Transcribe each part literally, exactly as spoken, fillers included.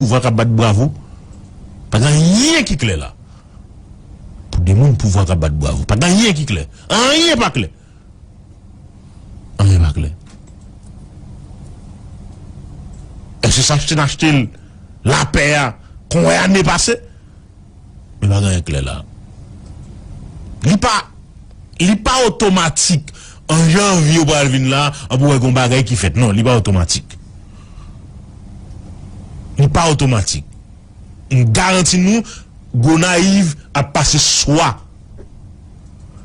pouvwa k ap bat bravo. Pa gen anyen ki klè la. Pou de moun pouvwa k ap bat bravo. Pa gen anyen ki klè. Anyen pa klè. Anyen pa klè. Èske sa te achte l lapè a, kon wè ane pase? Men pa gen anyen klè la. Li pa, li pa otomatik. An janvye ou pral vin la, an pou wè gon bagay ki fèt. Non, li pa otomatik. Li pa otomatik. M garanti nou, Gonayiv ap pase swa.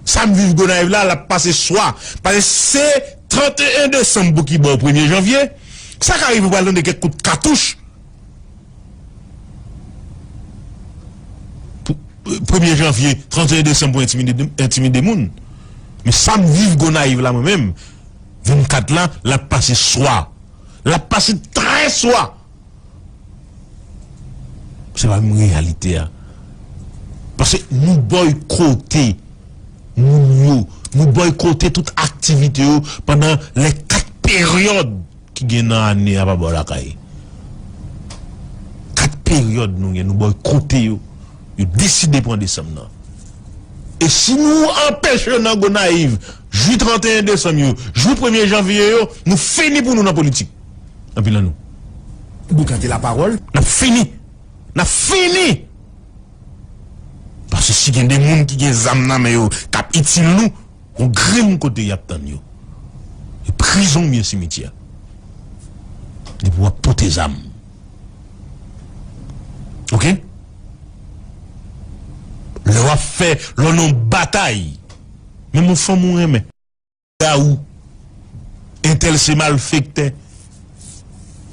Sa m viv Gonayiv la, l ap pase swa. Paske se trannteyen desanm pou ki bò premye janvye. Sa ka rive, ou pral tande kèk kout katouch. Pou, premye janvye, trannteyen desanm pou entimide, entimide moun. Men sa m viv Gonayiv la, mwen menm, vennkat la, l ap pase swa. L ap pase trè swa. Se pa menm reyalite a. Paske nou bòykote moun yo. Nou bòykote tout aktivite yo pandan lè kat peryòd ki gen nan ane a pa bò lakay. Kat peryòd nou gen, nou bòykote yo. Yo deside pran desanm nan. E si nou anpeche yo nan Gonayiv, jwi trannteyen desanm yo, jwi premye janvye yo, nou fini pou nou nan politik. Anpil nan nou. Boukante lapawòl. N ap fini. N ap fini. Paske si gen de moun ki gen zam nan men yo, k ap itil nou, yon grenn kote y ap tann yo. E prizon oubyen simityè. Depi w ap pote zam. Oke? Lè w ap fè, lè w nan yon batay, menm yon fanm ou renmen. Lougawou. Entèl se malfektè.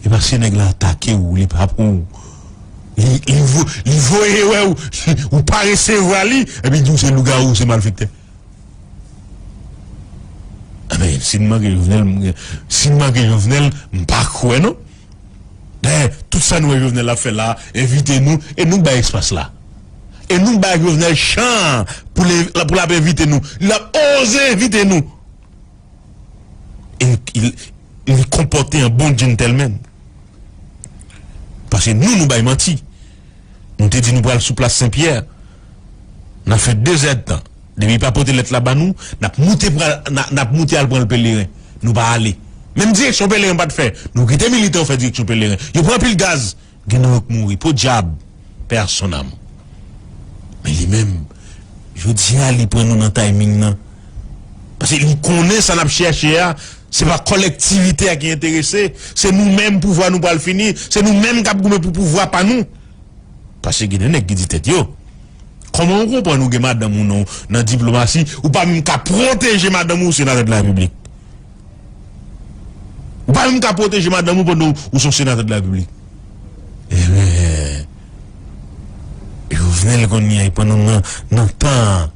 E paske nèg la atake w, li pa pou w. Li, li, vo- li voye wè w, ou pa resevwa li, epi di w se lougawou, se malfektè. Anben, si n manke Jovenel, m- si n manke Jovenel, m pa kwè non. Dayè, tout sa nou wè Jovenel ap fè la, envite nou, e nou k bay espas la. E nou k bay Jovenel chan pou l, pou l ap envite nou. L ap oze envite nou. E li, li konpòte an bon gentleman. Paske nou, nou bay manti. Nou te di nou pral sou plas Senpyè. N ap fè de zèdtan. Depi pa pote lèt la ba nou, n ap moute pral, n a- n ap moute al pran l Peleren. Nou pa ale. Menm direksyon Peleren pa t fè. Nou kite militan yo fè direksyon Peleren. Yo pran pil gaz. Gen nan yo k mouri. Podyab. Pè a son nam. Men li menm, jodi a, li pran nou nan timing nan. Paske li konnen sa n ap chèche a, se pa kòlektivite a ki enterese. Se nou menm pouvwa nou pral fini. Se nou menm k ap goumen pou pouvwa pa nou. Paske gen de nèg ki di tèt yo, kòman ou konprann ou gen madanm ou nan, nan diplomasi, ou pa menm ka pwoteje madanm ou, ou senatè de la repiblik? Ou pa menm ka pwoteje madanm ou pandan ou, ou se yon senatè de la repiblik? Ebyen, Jovenel kounye a, li pran nou nan, nan tan.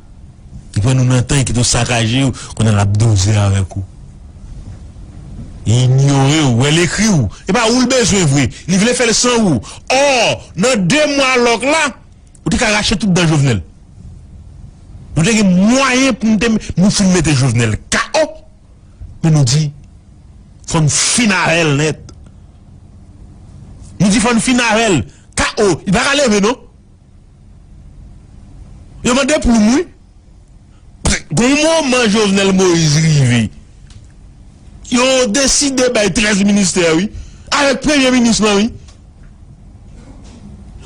Li pran nou nan tan, li kite w sakaje, kounye a l ap doze avèk ou. Li inyore w, wè l ekri w. E pa ou l bezwen vre. Li vle fè l san ou. Ò, nan de mwa lòk la, ou te ka rache tout dan Jovenel. Nou te gen mwayen pou nou te, nou fin mete Jovenel K O. Men nou di, fò n fin avè l nèt. Nou di fò n fin avè l. K O, li pa ka leve non. Yo mande ploum wi. Gon moman Jovenel Moïse rive, yo deside bay trèz ministè wi. Avèk premye minis lan wi.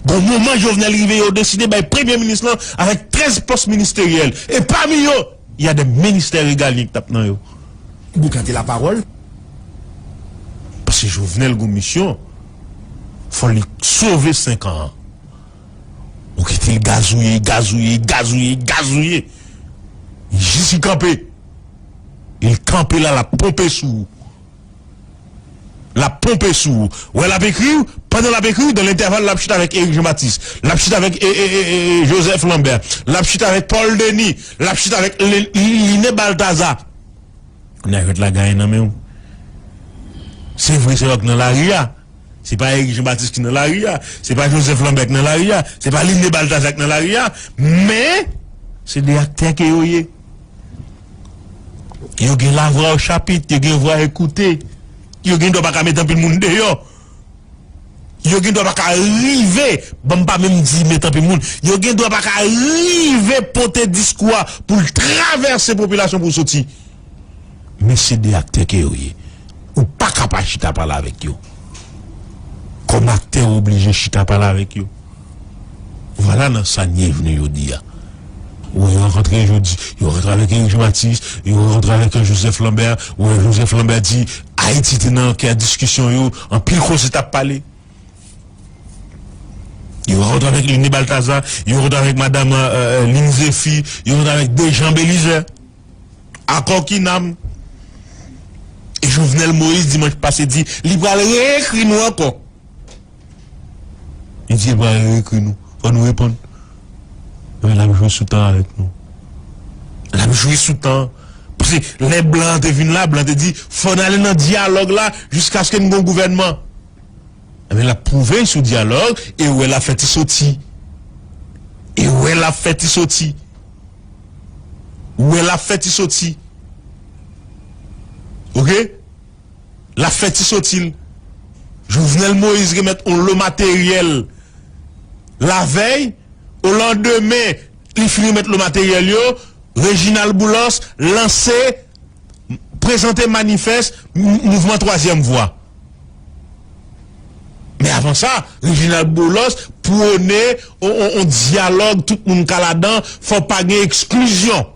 Gon moman Jovenel rive, yo deside bay premye minis lan avèk trèz pòs ministeryèl. E pami yo, y a des ministères régaliens ki t ap nan yo. Boukante lapawòl. Paske Jovenel gon misyon. Fò li sove senk an an. Ou kite l gazouye, gazouye, gazouye, gazouye. Jis li kanpe. E l kanpe la, l ap ponpe sou ou. L ap ponpe sou ou. Wè l ap ekri w, pandan l ap ekri w, dan lentèval, l ap chita avèk Eric Jean Baptiste. L ap chita avèk e, e, e, e, Joseph Lambert. L ap chita avèk Paul Denis. L ap chita avèk Line Balthazar. Kounye a jwèt la gaye nan men w. Se vre, se yo k nan lari a. Se pa Eric Jean Baptiste ki nan lari a. Se pa Joseph Lambert ki nan lari a. Se pa Line Balthazar ki nan lari a. Men, se de aktè ke yo ye. Yo gen lavwa o chapit, yo gen vwa ekoute. Yo gen dwa pa ka met anpil moun deyò. Yo gen dwa pa ka rive, ban m pa menm di men tanpri moun, yo gen dwa pa ka rive pote diskou a pou l travèse popilasyon pou l soti. Men se de aktè ke yo ye. Ou pa ka pa chita pale avèk yo. Kòm aktè, ou oblije chita pale avèk yo. Vwala nan sa n ye vini jodi a. Ou wè yo rankontre jodi, yo rankontre avèk Eric Jean Baptiste, yo rankontre avèk Joseph Lambert, ou wè Joseph Lambert di Ayiti te nan kè diskisyon yo, anpil konsèy t ap pale. Yo rankontre avèk Lini Balthazar, yo rankontre avèk madanm, euh, euh, Lynn Zephyr, yo rankontre avèk Dejean Belizaire. Akò Kinam. E Jovenel Moïse, dimanch pase, di li pral reekri nou ankò. Li di li pral reekri nou. Fò nou reponn. Men l ap jwe sou tan avèk nou. L ap jwe sou tan. Paske lè blan an te vin la, blan te di, fò n ale nan dyalòg la jiskaske n gon gouvènman. Ebyen, l ap pwouve l sou dyalòg, e ou wè l ap fè ti soti. E ou wè l ap fè ti soti. Ou wè l ap fè ti soti. Oke? L ap fè ti soti l. Jovenel Moïse remèt yon lo materyèl lavèy, o landemen, li fin remèt lo materyèl yo, Reginald Boulos lanse, prezante manifès m-, mouvman twazyèm vwa. Men avan sa, Reginald Boulos pwone on, on, on dyalòg tout moun ka ladan, fò pa gen eksklizyon.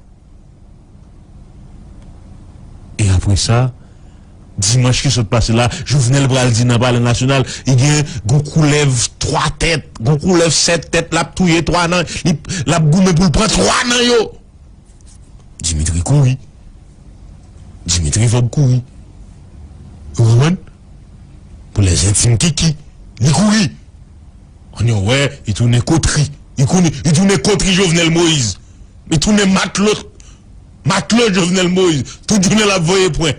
E apre sa, dimanch ki sot pase la, Jovenel pral di nan Palè Nasyonal, li gen gon koulèv twa tèt, gon koulèv sèt tèt, l ap touye twa nan, li, l ap goumen pou l pran twa nan yo. Dimitri kouri. Dimitri Vorbe kouri. Ou konprann? Pou lèzentim Kiki, li kouri. Ann yo wè, li tounen kotri. Li kouri, li tounen kotri Jovenel Moïse. Li tounen matlot. Matlot Jovenel Moïse. Tout jounen l ap voye pwen.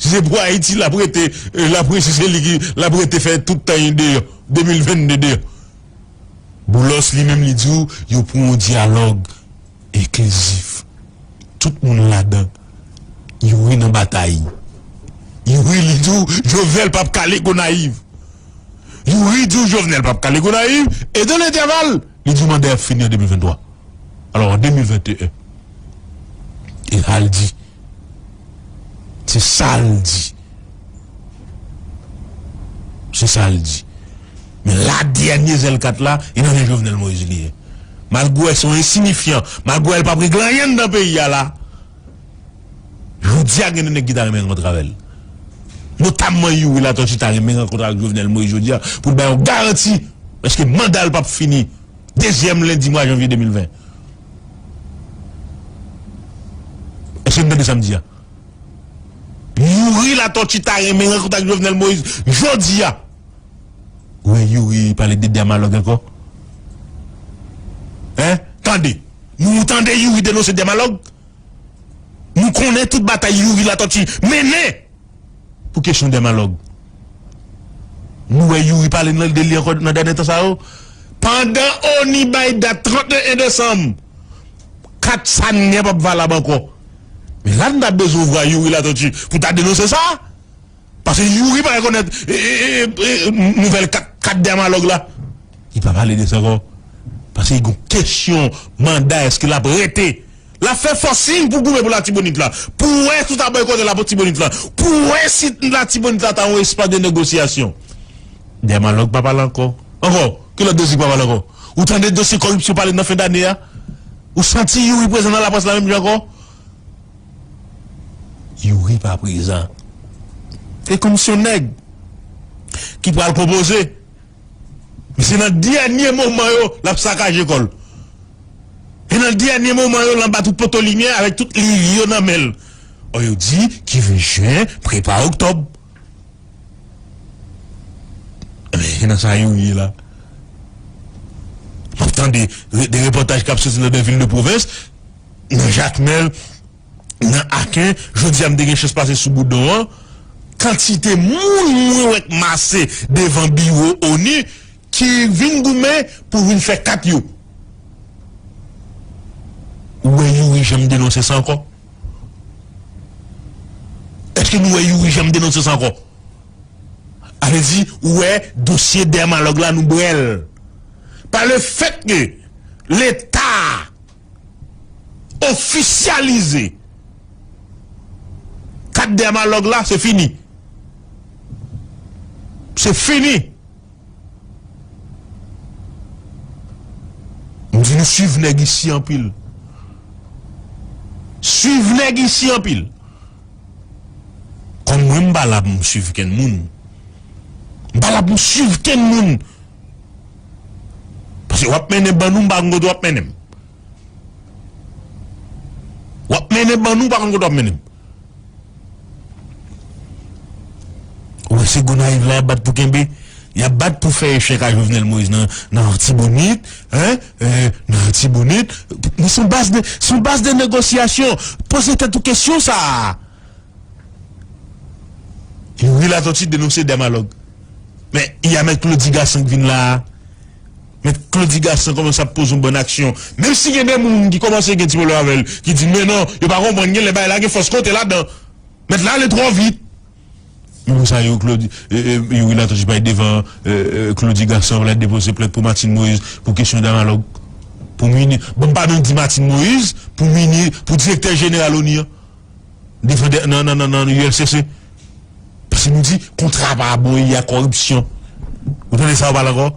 Si se pou Ayiti, l ap rete, eh, l ap rete, se li ki, l ap rete fè tout tan li deyò. De mil vennde deyò. Boulos li menm li di w, yo pran yon dyalòg enklizif. Tout moun ladan. Youri nan batay. Youri li di w, Jovenel p ap kale Gonayiv. Youri di w, Jovenel p ap kale Gonayiv. E dan lentèval, li di w manda ap fini an de mil venntwa. Alò, an de mil venteyen, e sa l di. Se sa l di. Se sa l di. Men la dènye zèl kat la, e nan men Jovenel Moïse li ye. Malgre w wè se yon ensinifyan, malgre w wè l p ap regle anyen anndan peyi a la, jodi a gen de nèg ki ta renmen rankontre avè l. Notamman Youri Latortue ta renmen rankontre ak Jovenel Moïse jodi a pou l bay yon garanti, paske manda l p ap fini dezyèm lendi mwa janvye de mil ven. Èske n tande sa m di a? Youri Latortue ta renmen rankontre ak Jovenel Moïse jodi a. Ou wè Youri pale de dèmalòg ankò? Hein? Tande. Nou tande Youri denonse dèmalòg? Nou konnen tout batay Youri Latortue mennen pou kesyon dèmalòg. Nou wè Youri pale nan, de li ankò nan dènye tan sa yo. Pandan ONI bay dat trannteyen desanm, kat sa n gen p ap valab ankò. Men la n ta bezwen vwa Youri Latortue pou ta denonse sa. Paske Youri pa rekonèt, e, e, e, e, nouvèl kat, kat dèmalòg la. Li pa pale de sa ankò. Paske li gon kesyon manda, èske l ap rete? L ap fè fòsing pou goumen pou Latibonit la. Pou wè si w ta bòykote Latibonit la. Pou wè si Latibonit la ta yon espas de negosyasyon. Dèmalòg pa pale ankò. Ankò, ki lòt dosye k pa pale ankò? Ou tande dosye kòripsyon pale nan fen dane a? Ou santi Youri prezan nan laprès la menm jan ankò? Youri pa prezan. E kòm se yon nèg ki pral konpoze, men se nan dènye moman yo l ap sakaje kò l. E nan dènye moman yo l anba tout poto limyè avèk tout liv yo nan men l. Ò, yo di ki vin jen, prepa oktòb. Ebyen, se nan sa Youri ye la. M ap tande re-, de repòtaj k ap soti nan de vil de pwovens, nan Jakmèl, nan Aken, jodi a m te gen chans pase sou Boudon an, kantite moun mwen wè k mase devan biwo ONI ki vin goumen pou vin fè kat yo. Ou wè Youri janm denonse sa ankò? Èske nou wè Youri janm denonse sa ankò? Sa vle di, ou wè, dosye Dermalog la, nou bwè l. Pa le fèt ke Leta ofisyalize kat Dermalog la, se fini. Se fini. M di nou swiv nèg isi anpil. Swiv nèg isi anpil. Kòm mwen, m pa la pou m swiv kenn moun. M pa la pou m swiv kenn moun. Paske w ap mennen bann ou, m pa konn kote w ap mennen m. W ap mennen bann ou, m pa konn kote w ap mennen m. Ou wè se Gonayiv la y ap bat pou kenbe. Y ap bat pou fè echèk a Jovenel Moïse nan, nan Latibonit, hein, euh, nan Latibonit. Men se yon baz de, se yon baz de negosyasyon. Poze tèt ou kesyon sa a. Youri Latortue denonse Dermalog. Men, y a Mèt Claudy Gassant k vin la a. Mèt Claudy Gassant kòmanse ap poze yon bann aksyon. Menm si gen de moun ki kòmanse gen ti pwoblèm avè l, ki di, men non, yo pa konprann, gen lè bagay la gen fòs kote ladan. Mèt la ale twò vit. Men pou sa yo, Claudy, e, e, Youri Latortue pa devan, e, e, Claudy Gassant, pou l al depoze plent pou Martine Moïse, pou kesyon Dermalog. Pou mini, bon, m pa menm di Martine Moïse, pou mini, pou direktè jeneral ONI an. Devan de, nan, nan, nan, nan U L C C. Paske nou di, kontra pa bon, y a koripsyon. Ou tande sa yo pale ankò?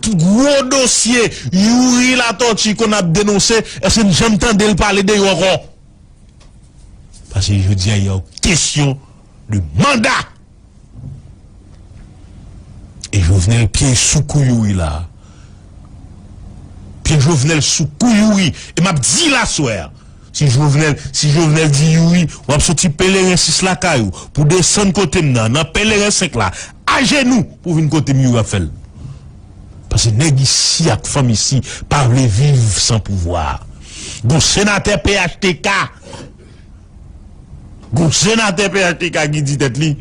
Ki gwo dosye Youri Latortue konn ap denonse, èske n janm tande l pale de yo ankò? Paske jodi a, y a yon kesyon de manda. E Jovenel pye sou kou Youri la. Pye Jovenel sou kou Youri. E m ap di l aswè a. Si Jovenel, si Jovenel di Youri, w ap soti Pèleren sis lakay ou, pou desann kote m nan, nan Pèleren senk la, ajenou pou vin kote m, Youri ap fè l. Paske nèg isi ak fanm isi pa vle viv san pouvwa. Gon senatè P H T K, gon senatè P H T K ki di tèt li,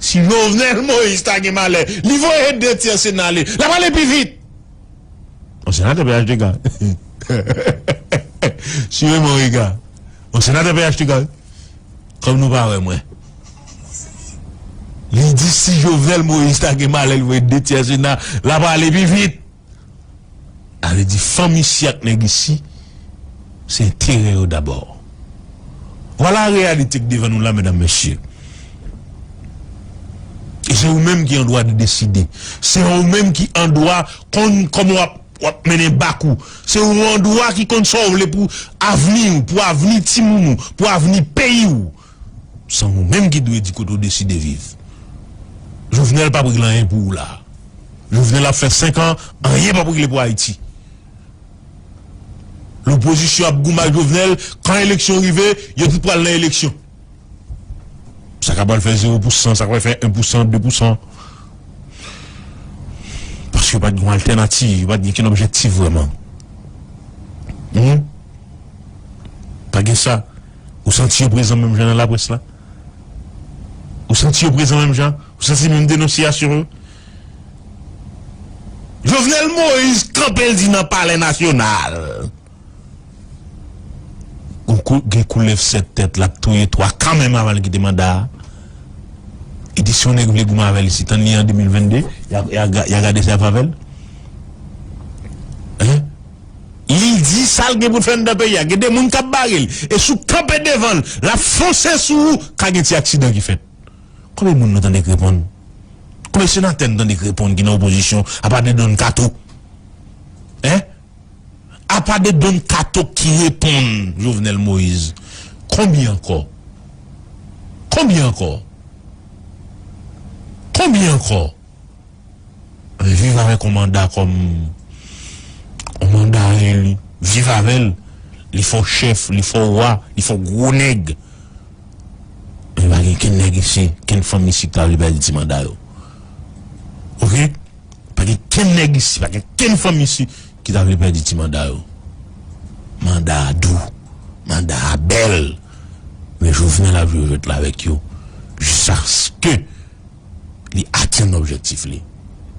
si Jovenel Moïse ta gen malè, li voye de tyè Sena ale, l ap ale pi vit. Yon senatè P H T K. Swiv mon rega. Yon senatè P H T K. Kòm nou pa wè mwen. Li di si Jovenel Moïse ta gen malè, li voye de tyè Sena, l ap ale pi vit. Sa vle di fanm isi ak nèg isi, se enterè yo dabò. Vwala reyalite k devan nou la, medam, mesye. E se ou menm ki an dwa de deside. Se ou menm ki an dwa konn kòman w ap, w ap mennen bak ou. Se ou an dwa ki konn sa w vle pou avni w, pou avni timoun ou, pou avni peyi w. Se ou menm ki dwe di kote w deside viv. Jovenel p ap regle anyen pou ou la. Jovenel ap fè senk an, anyen p ap regle pou Ayiti. Lopozisyon ap goumen ak Jovenel, kan eleksyon rive, yo tout pral nan eleksyon. Sa ka pral fè zewo pousan, sa ka pral fè en pousan, de pousan. Paske yo pa t gen yon altènativ, yo pa t gen kenn objektif vrèman. Hmm? Pa gen sa. Ou santi yo prezan menm jan nan laprès la? Ou santi yo prezan menm jan? Ou santi menm denonsyasyon yo? Jovenel Moïse kanpe l di nan Palè Nasyonal. Gon kou-, gen koulèv sèt tèt, l ap touye twa kanmenm avan l kite manda a. E di si yon nèg vle goumen avè l isi, tann li an de mil vennde, y a, y a, y a gade sa y ap fè avè l. Hein? Li di sa l gen pou l fè anndan peyi a. Gen de moun k ap bare l. E si w kanpe devan l, l ap fonse sou ou, ka gen ti aksidan ki fèt. Konbyen moun nou tande k reponn? Konbyen senatè n tande k reponn ki nan opozisyon, apa de Don Kato? Hein? Apa de Don Kato ki reponn Jovenel Moïse? Konbyen ankò? Konbyen ankò? Konbyen ankò? Viv avèk yon manda kòm yon manda eli. Viv avè l. Li fè w chèf, li fè w wa, li fè w gwo nèg. Men pa gen kenn nèg isi, kenn fanm isi ki ta vle pèdi ti manda yo. Oke? Pa gen kenn nèg isi, pa gen kenn fanm isi ki ta vle pèdi ti manda yo. Manda a dou, manda a bèl. Men Jovenel ap jwe jwèt la avèk yo. Jiskaske li atenn objektif li.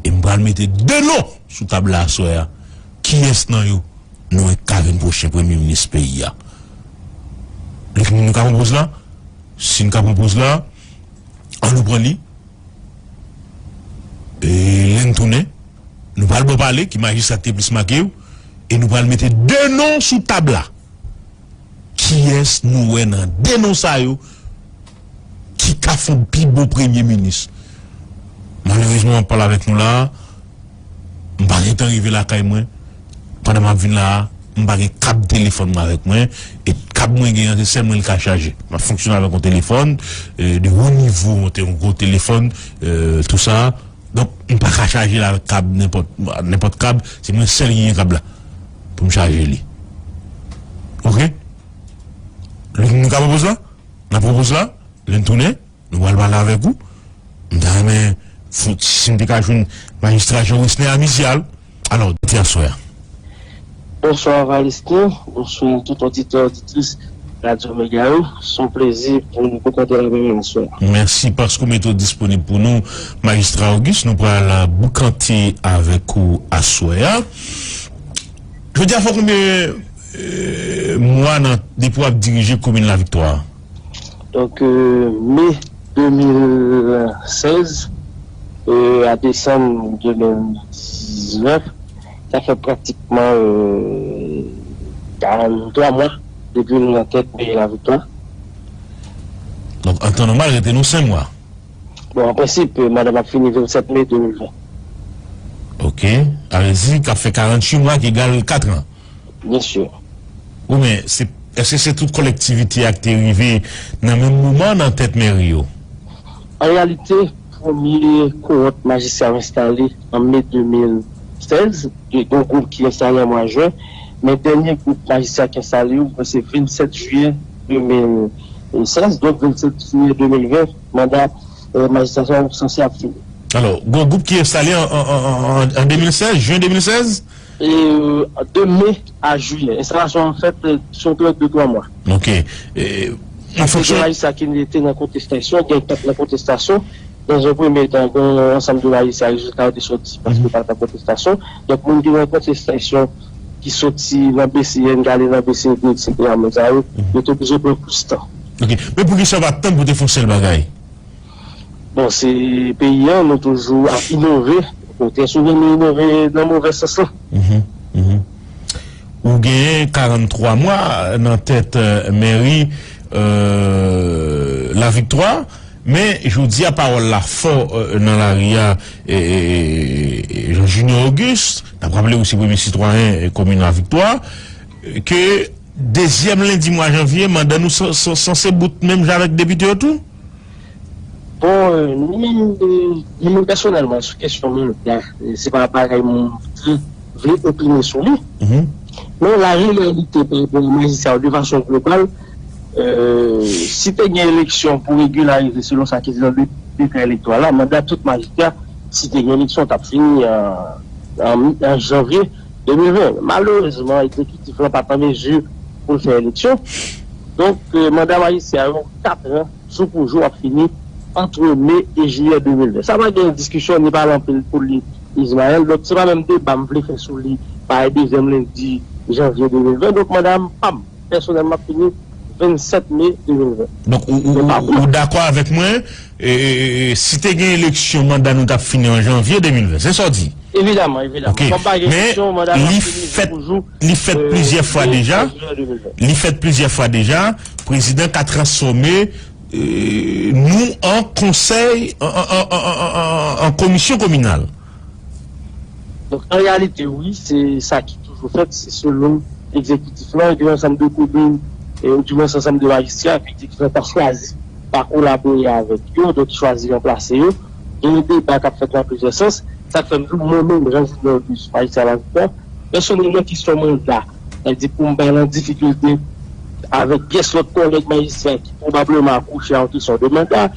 E m pral mete de non sou tab la aswè a. Kiyès nan yo nou wè k ka vin pwochen premye minis peyi a? Li, nou ka pran poz la? Si n ka pran poz la, an nou pran li. E lè n tounen, nou pral ba w pale ki majistra k te plis make w, e nou pral mete de non sou tab la. Kiyès nou wè nan de non sa yo ki ka fè yon pi bon premye minis? Malerezman, w ap pale avèk nou la a, m pa gentan rive lakay mwen. Pandan m ap vin la a, m pa gen kab telefòn mwen avèk mwen, e kab mwen gen an, se sèl mwen l ka chaje. M ap fonksyone avèk yon telefòn, e, de wo nivo, yon te-, yon gwo telefòn, e, tou sa. Donk, m pa ka chaje l avèk kab nenpòt, nenpòt kab, se mwen sèl ki gen kab la pou m chaje li. Oke? Nou ka pran poz la? N ap pran poz la? Lè n tounen, nou pral pale avèk ou. M ta renmen, fou, si m te ka jwenn majistra Jean Wesner Amisyal. Alò, depi aswè a. Bonswa Valistin, bonswa tout oditè, oditris Radyo Mega yo. Se yon plezi pou nou boukante la menm aswè a. Mèsi paske w mete w disponib pou nou, Majistra Auguste. Nou pral boukante avèk ou aswè a. Jodi a fè konbyen, e, mwa nan, depi w ap dirije komin Laviktwa? Donk, e, me de mil sèz, e, a desanm de mil diznèf, sa fè pratikman, e, karanntwa mwa depi nou nan tèt peyi Laviktwa. Donk, an tan nòmal, rete nou senk mwa. Bon, an prensip, e, manda m ap fini vennsèt me de mil ven. Oke. Sa vle di k ap fè karanntuit mwa ki egal katran. Byen si. Wi, men se, èske se tout kolektivite a ki te rive nan menm moman nan tèt mèri yo? An reyalite, premye kowòt majistra yo enstale an me de mil sèz, gen yon gwoup ki enstale an mwa jen, men dènye gwoup majistra ki enstale yo, se vennsèt jiyè de mil sèz, donk vennsèt jiyè de mil ven, manda, e, majistra sa yo sanse ap fini. Alò, gen yon gwoup ki enstale an, an, an, an, an de mil sèz, jen de mil sèz? E, de me a jiyè. Enstalasyon an fèt, e, sou yon peryòd de twa mwa. Oke. E, an fonksyon. Gen majistra ki te nan kontestasyon, gen k t ap nan kontestasyon. Nan yon premye tan, gen yon ansanm de majistra, rezilta yo te soti paske pa t nan kontestasyon. Donk, moun ki nan kontestasyon, ki soti nan B C N, ki ale nan B C D, et cetera, moun sa yo, yo te oblije pran plis tan. Oke. Men poukisa w pa t tann pou te fè yon sèl bagay? Bon, se peyi an, nou toujou ap inove. Bon, trè souvan, nou inove nan movè sans lan. Mhm, mhm. Ou genyen karanntrwa mwa nan tèt, e, mèri, e, Laviktwa, men jodi a pawòl la fò, e, nan lari a, e, e, e, Jean Junior Auguste, n ap raple ou se premye sitwayen, e, komin Laviktwa, e, ke dezyèm lendi mwa janvye, manda nou san-, san-, sanse bout menm jan avèk depite yo tou? Bon, e, nou menm, e, nou menm pèsonèlman, sou kesyon manda, e, se pa bagay m te vle opine sou li. Mhm. Men la reyalite pa rapò a majistra yo de fason global, e, si te gen eleksyon pou regilarize selon sa ki di nan de-, dekrè elektoral la, manda tout majistra, si te gen eleksyon, t ap fini an, an, an janvye de mil ven. Malerezman, egzekitif lan pa t an mezi pou l fè eleksyon. Donk, e, manda majistra yo, katran, jou pou jou, ap fini ant me e jiyè de mil ven. Sa pa gen diskisyon, ni pale anpil pou li, Ismaël. Donk, se pa menm deba m vle fè sou li, parèy dezyèm lendi janvye de mil ven. Donk, manda m, pa m, pèsonèlman, ap fini vennsèt me de mil ven. Donk, ou, ou, ou, ou dakò avèk mwen, e, e, e, e, si te gen eleksyon, manda nou t ap fini an janvye de mil ven. Se sa w di? Evidaman, evidaman. Oke. Kòm pa gen eleksyon, manda nou ap fini jou pou jou, li fèt plizyè fwa deja. Li fèt plizyè fwa deja. Prezidan ka transfòme, e, nou an konsèy, an, an komisyon kominal. Donk, an reyalite, wi, se sa ki toujou fèt, se selon egzekitif lan, gen yon ansanm de komin, e, oudimwens ansanm de majistra, ke egzekitif lan ta chwazi pa kolabore avèk yo, donk chwazi ranplase yo. Gen yon deba k ap fèt nan plizyè sans. Sa k fè m di w, mwen menm, Jean Junior Auguste, majistra Laviktwa, pèsonèlman, kesyon manda, sa vle di pou m pa nan difikilte avèk pyès lòt kòlèg majistra ki pwobableman akouche a yon kesyon de manda.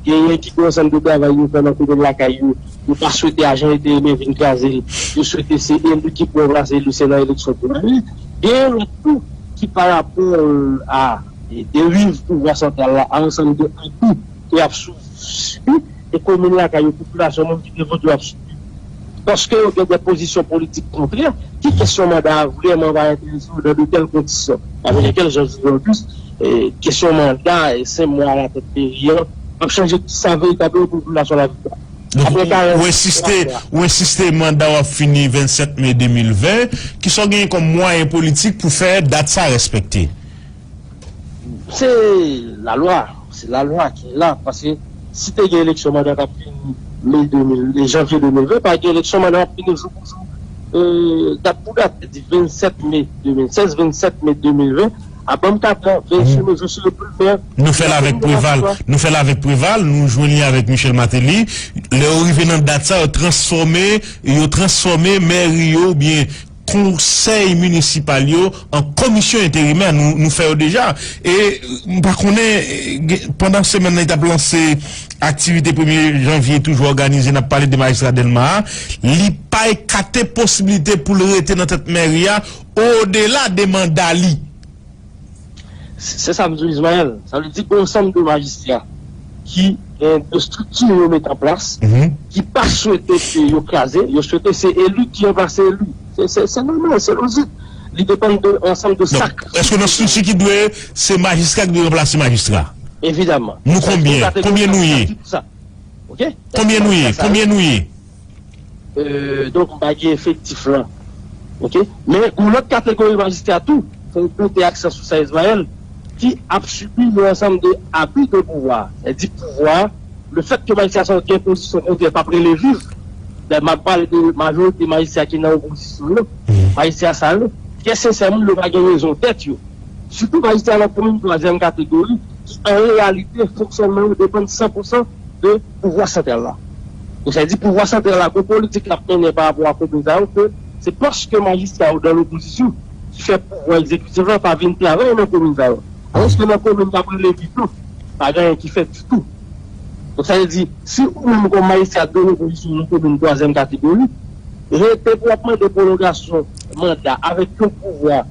Genyen ki gen yon sèn de travay yo fè nan komin lakay yo, yo pa swete ajan enterimè vin kraze l, yo swete se eli ki pou ranplase li, se nan eleksyon pou l ale. Genyen lòt tou ki pa rapò, e, a, e, deriv pouvwa santral la, a yon sèn de abi ke y ap sou-, sibi, e komin lakay yo, popilasyon, moun ki te vote yo ap sibi. Paske yo gen de pozisyon politik kontrè, ki kesyon manda a vrèman va enterese yo dan de tèl kondisyon. Avèk kèl jan jodi an plis, e, kesyon manda, e, senk mwa alatèt peyi an, ap chanje kisa veritableman popilasyon Laviktwa. Donk, ou ensiste, ou ensiste manda w ap fini vennsèt me de mil ven. Kisa w genyen kòm mwayen politik pou fè dat sa respekte? Se lalwa, se lalwa ki la, paske si te gen eleksyon manda t ap fini me de mil, janvye de mil ven, pa gen eleksyon manda ap fini jou pou jou, dat pou dat, di vennsèt me de mil sèz, vennsèt me de mil ven, a ban m kat an, vennsèt me je suis le plus maire. Nou fè l avèk Preval, nou fè l avèk Preval, nou jwenn li avèk Michel Martelly. Lè yo rive nan dat sa, yo transfòme, yo transfòme mèri yo oubyen konsèy minisipal yo an komisyon enterimè. Nou, nou fè yo deja. E m pa konnen, pandan semèn nan, li t ap lanse aktivite premye janvye, toujou òganize, n ap pale de majistra Dèlma a, li pa ekate posiblite pou l rete nan tèt mèri a odela de manda li. Se sa m di w, Ismaël. Sa vle di gen yon ansanm de majistra ki gen de estrikti yo met an plas, ki pa swete ke yo kraze, yo swete se eli ki ranplase eli. Se, se, se nòmal, se lojik. Li depann de ansanm de sa k. Èske nan estrikti ki dwe, se majistra ki dwe ranplase majistra? Evidaman. Nou konbyen? Konbyen nou ye? Konbyen nou ye? Konbyen nou ye? Donk, m pa gen efektif lan. Oke? Men, gen lòt kategori majistra tou, fò w pote aksan sou sa, Ismaël, ki ap sibi yon ansanm de abi de pouvwa. Sètadi pouvwa, lefètke majistra sa yo gen pozisyon kote yo p ap rele viv. Lè m ap pale de majorite majistra ki nan opozisyon yo, majistra sa yo, trè sensèman, yo pa gen rezon dèt yo. Sitou majistra nan komin twazyèm kategori, ki an reyalite, fonksyònman yo depann san pou san de pouvwa santral la. Donk, sa vle di pouvwa santral la, gen politik l ap mennen pa rapò a komin sa yo, ke se paske majistra yo nan lopozisyon ki fè pouvwa egzekitif la pa vin travay nan komin sa yo. Alòske nan komin k ap rele viv yo, pa gen anyen ki fèt ditou. Donk, sa vle di, si ou menm kòm majistra de lopozisyon nan komin twazyèm kategori, rete pou w ap mande pwolongasyon manda avèk yon pouvwa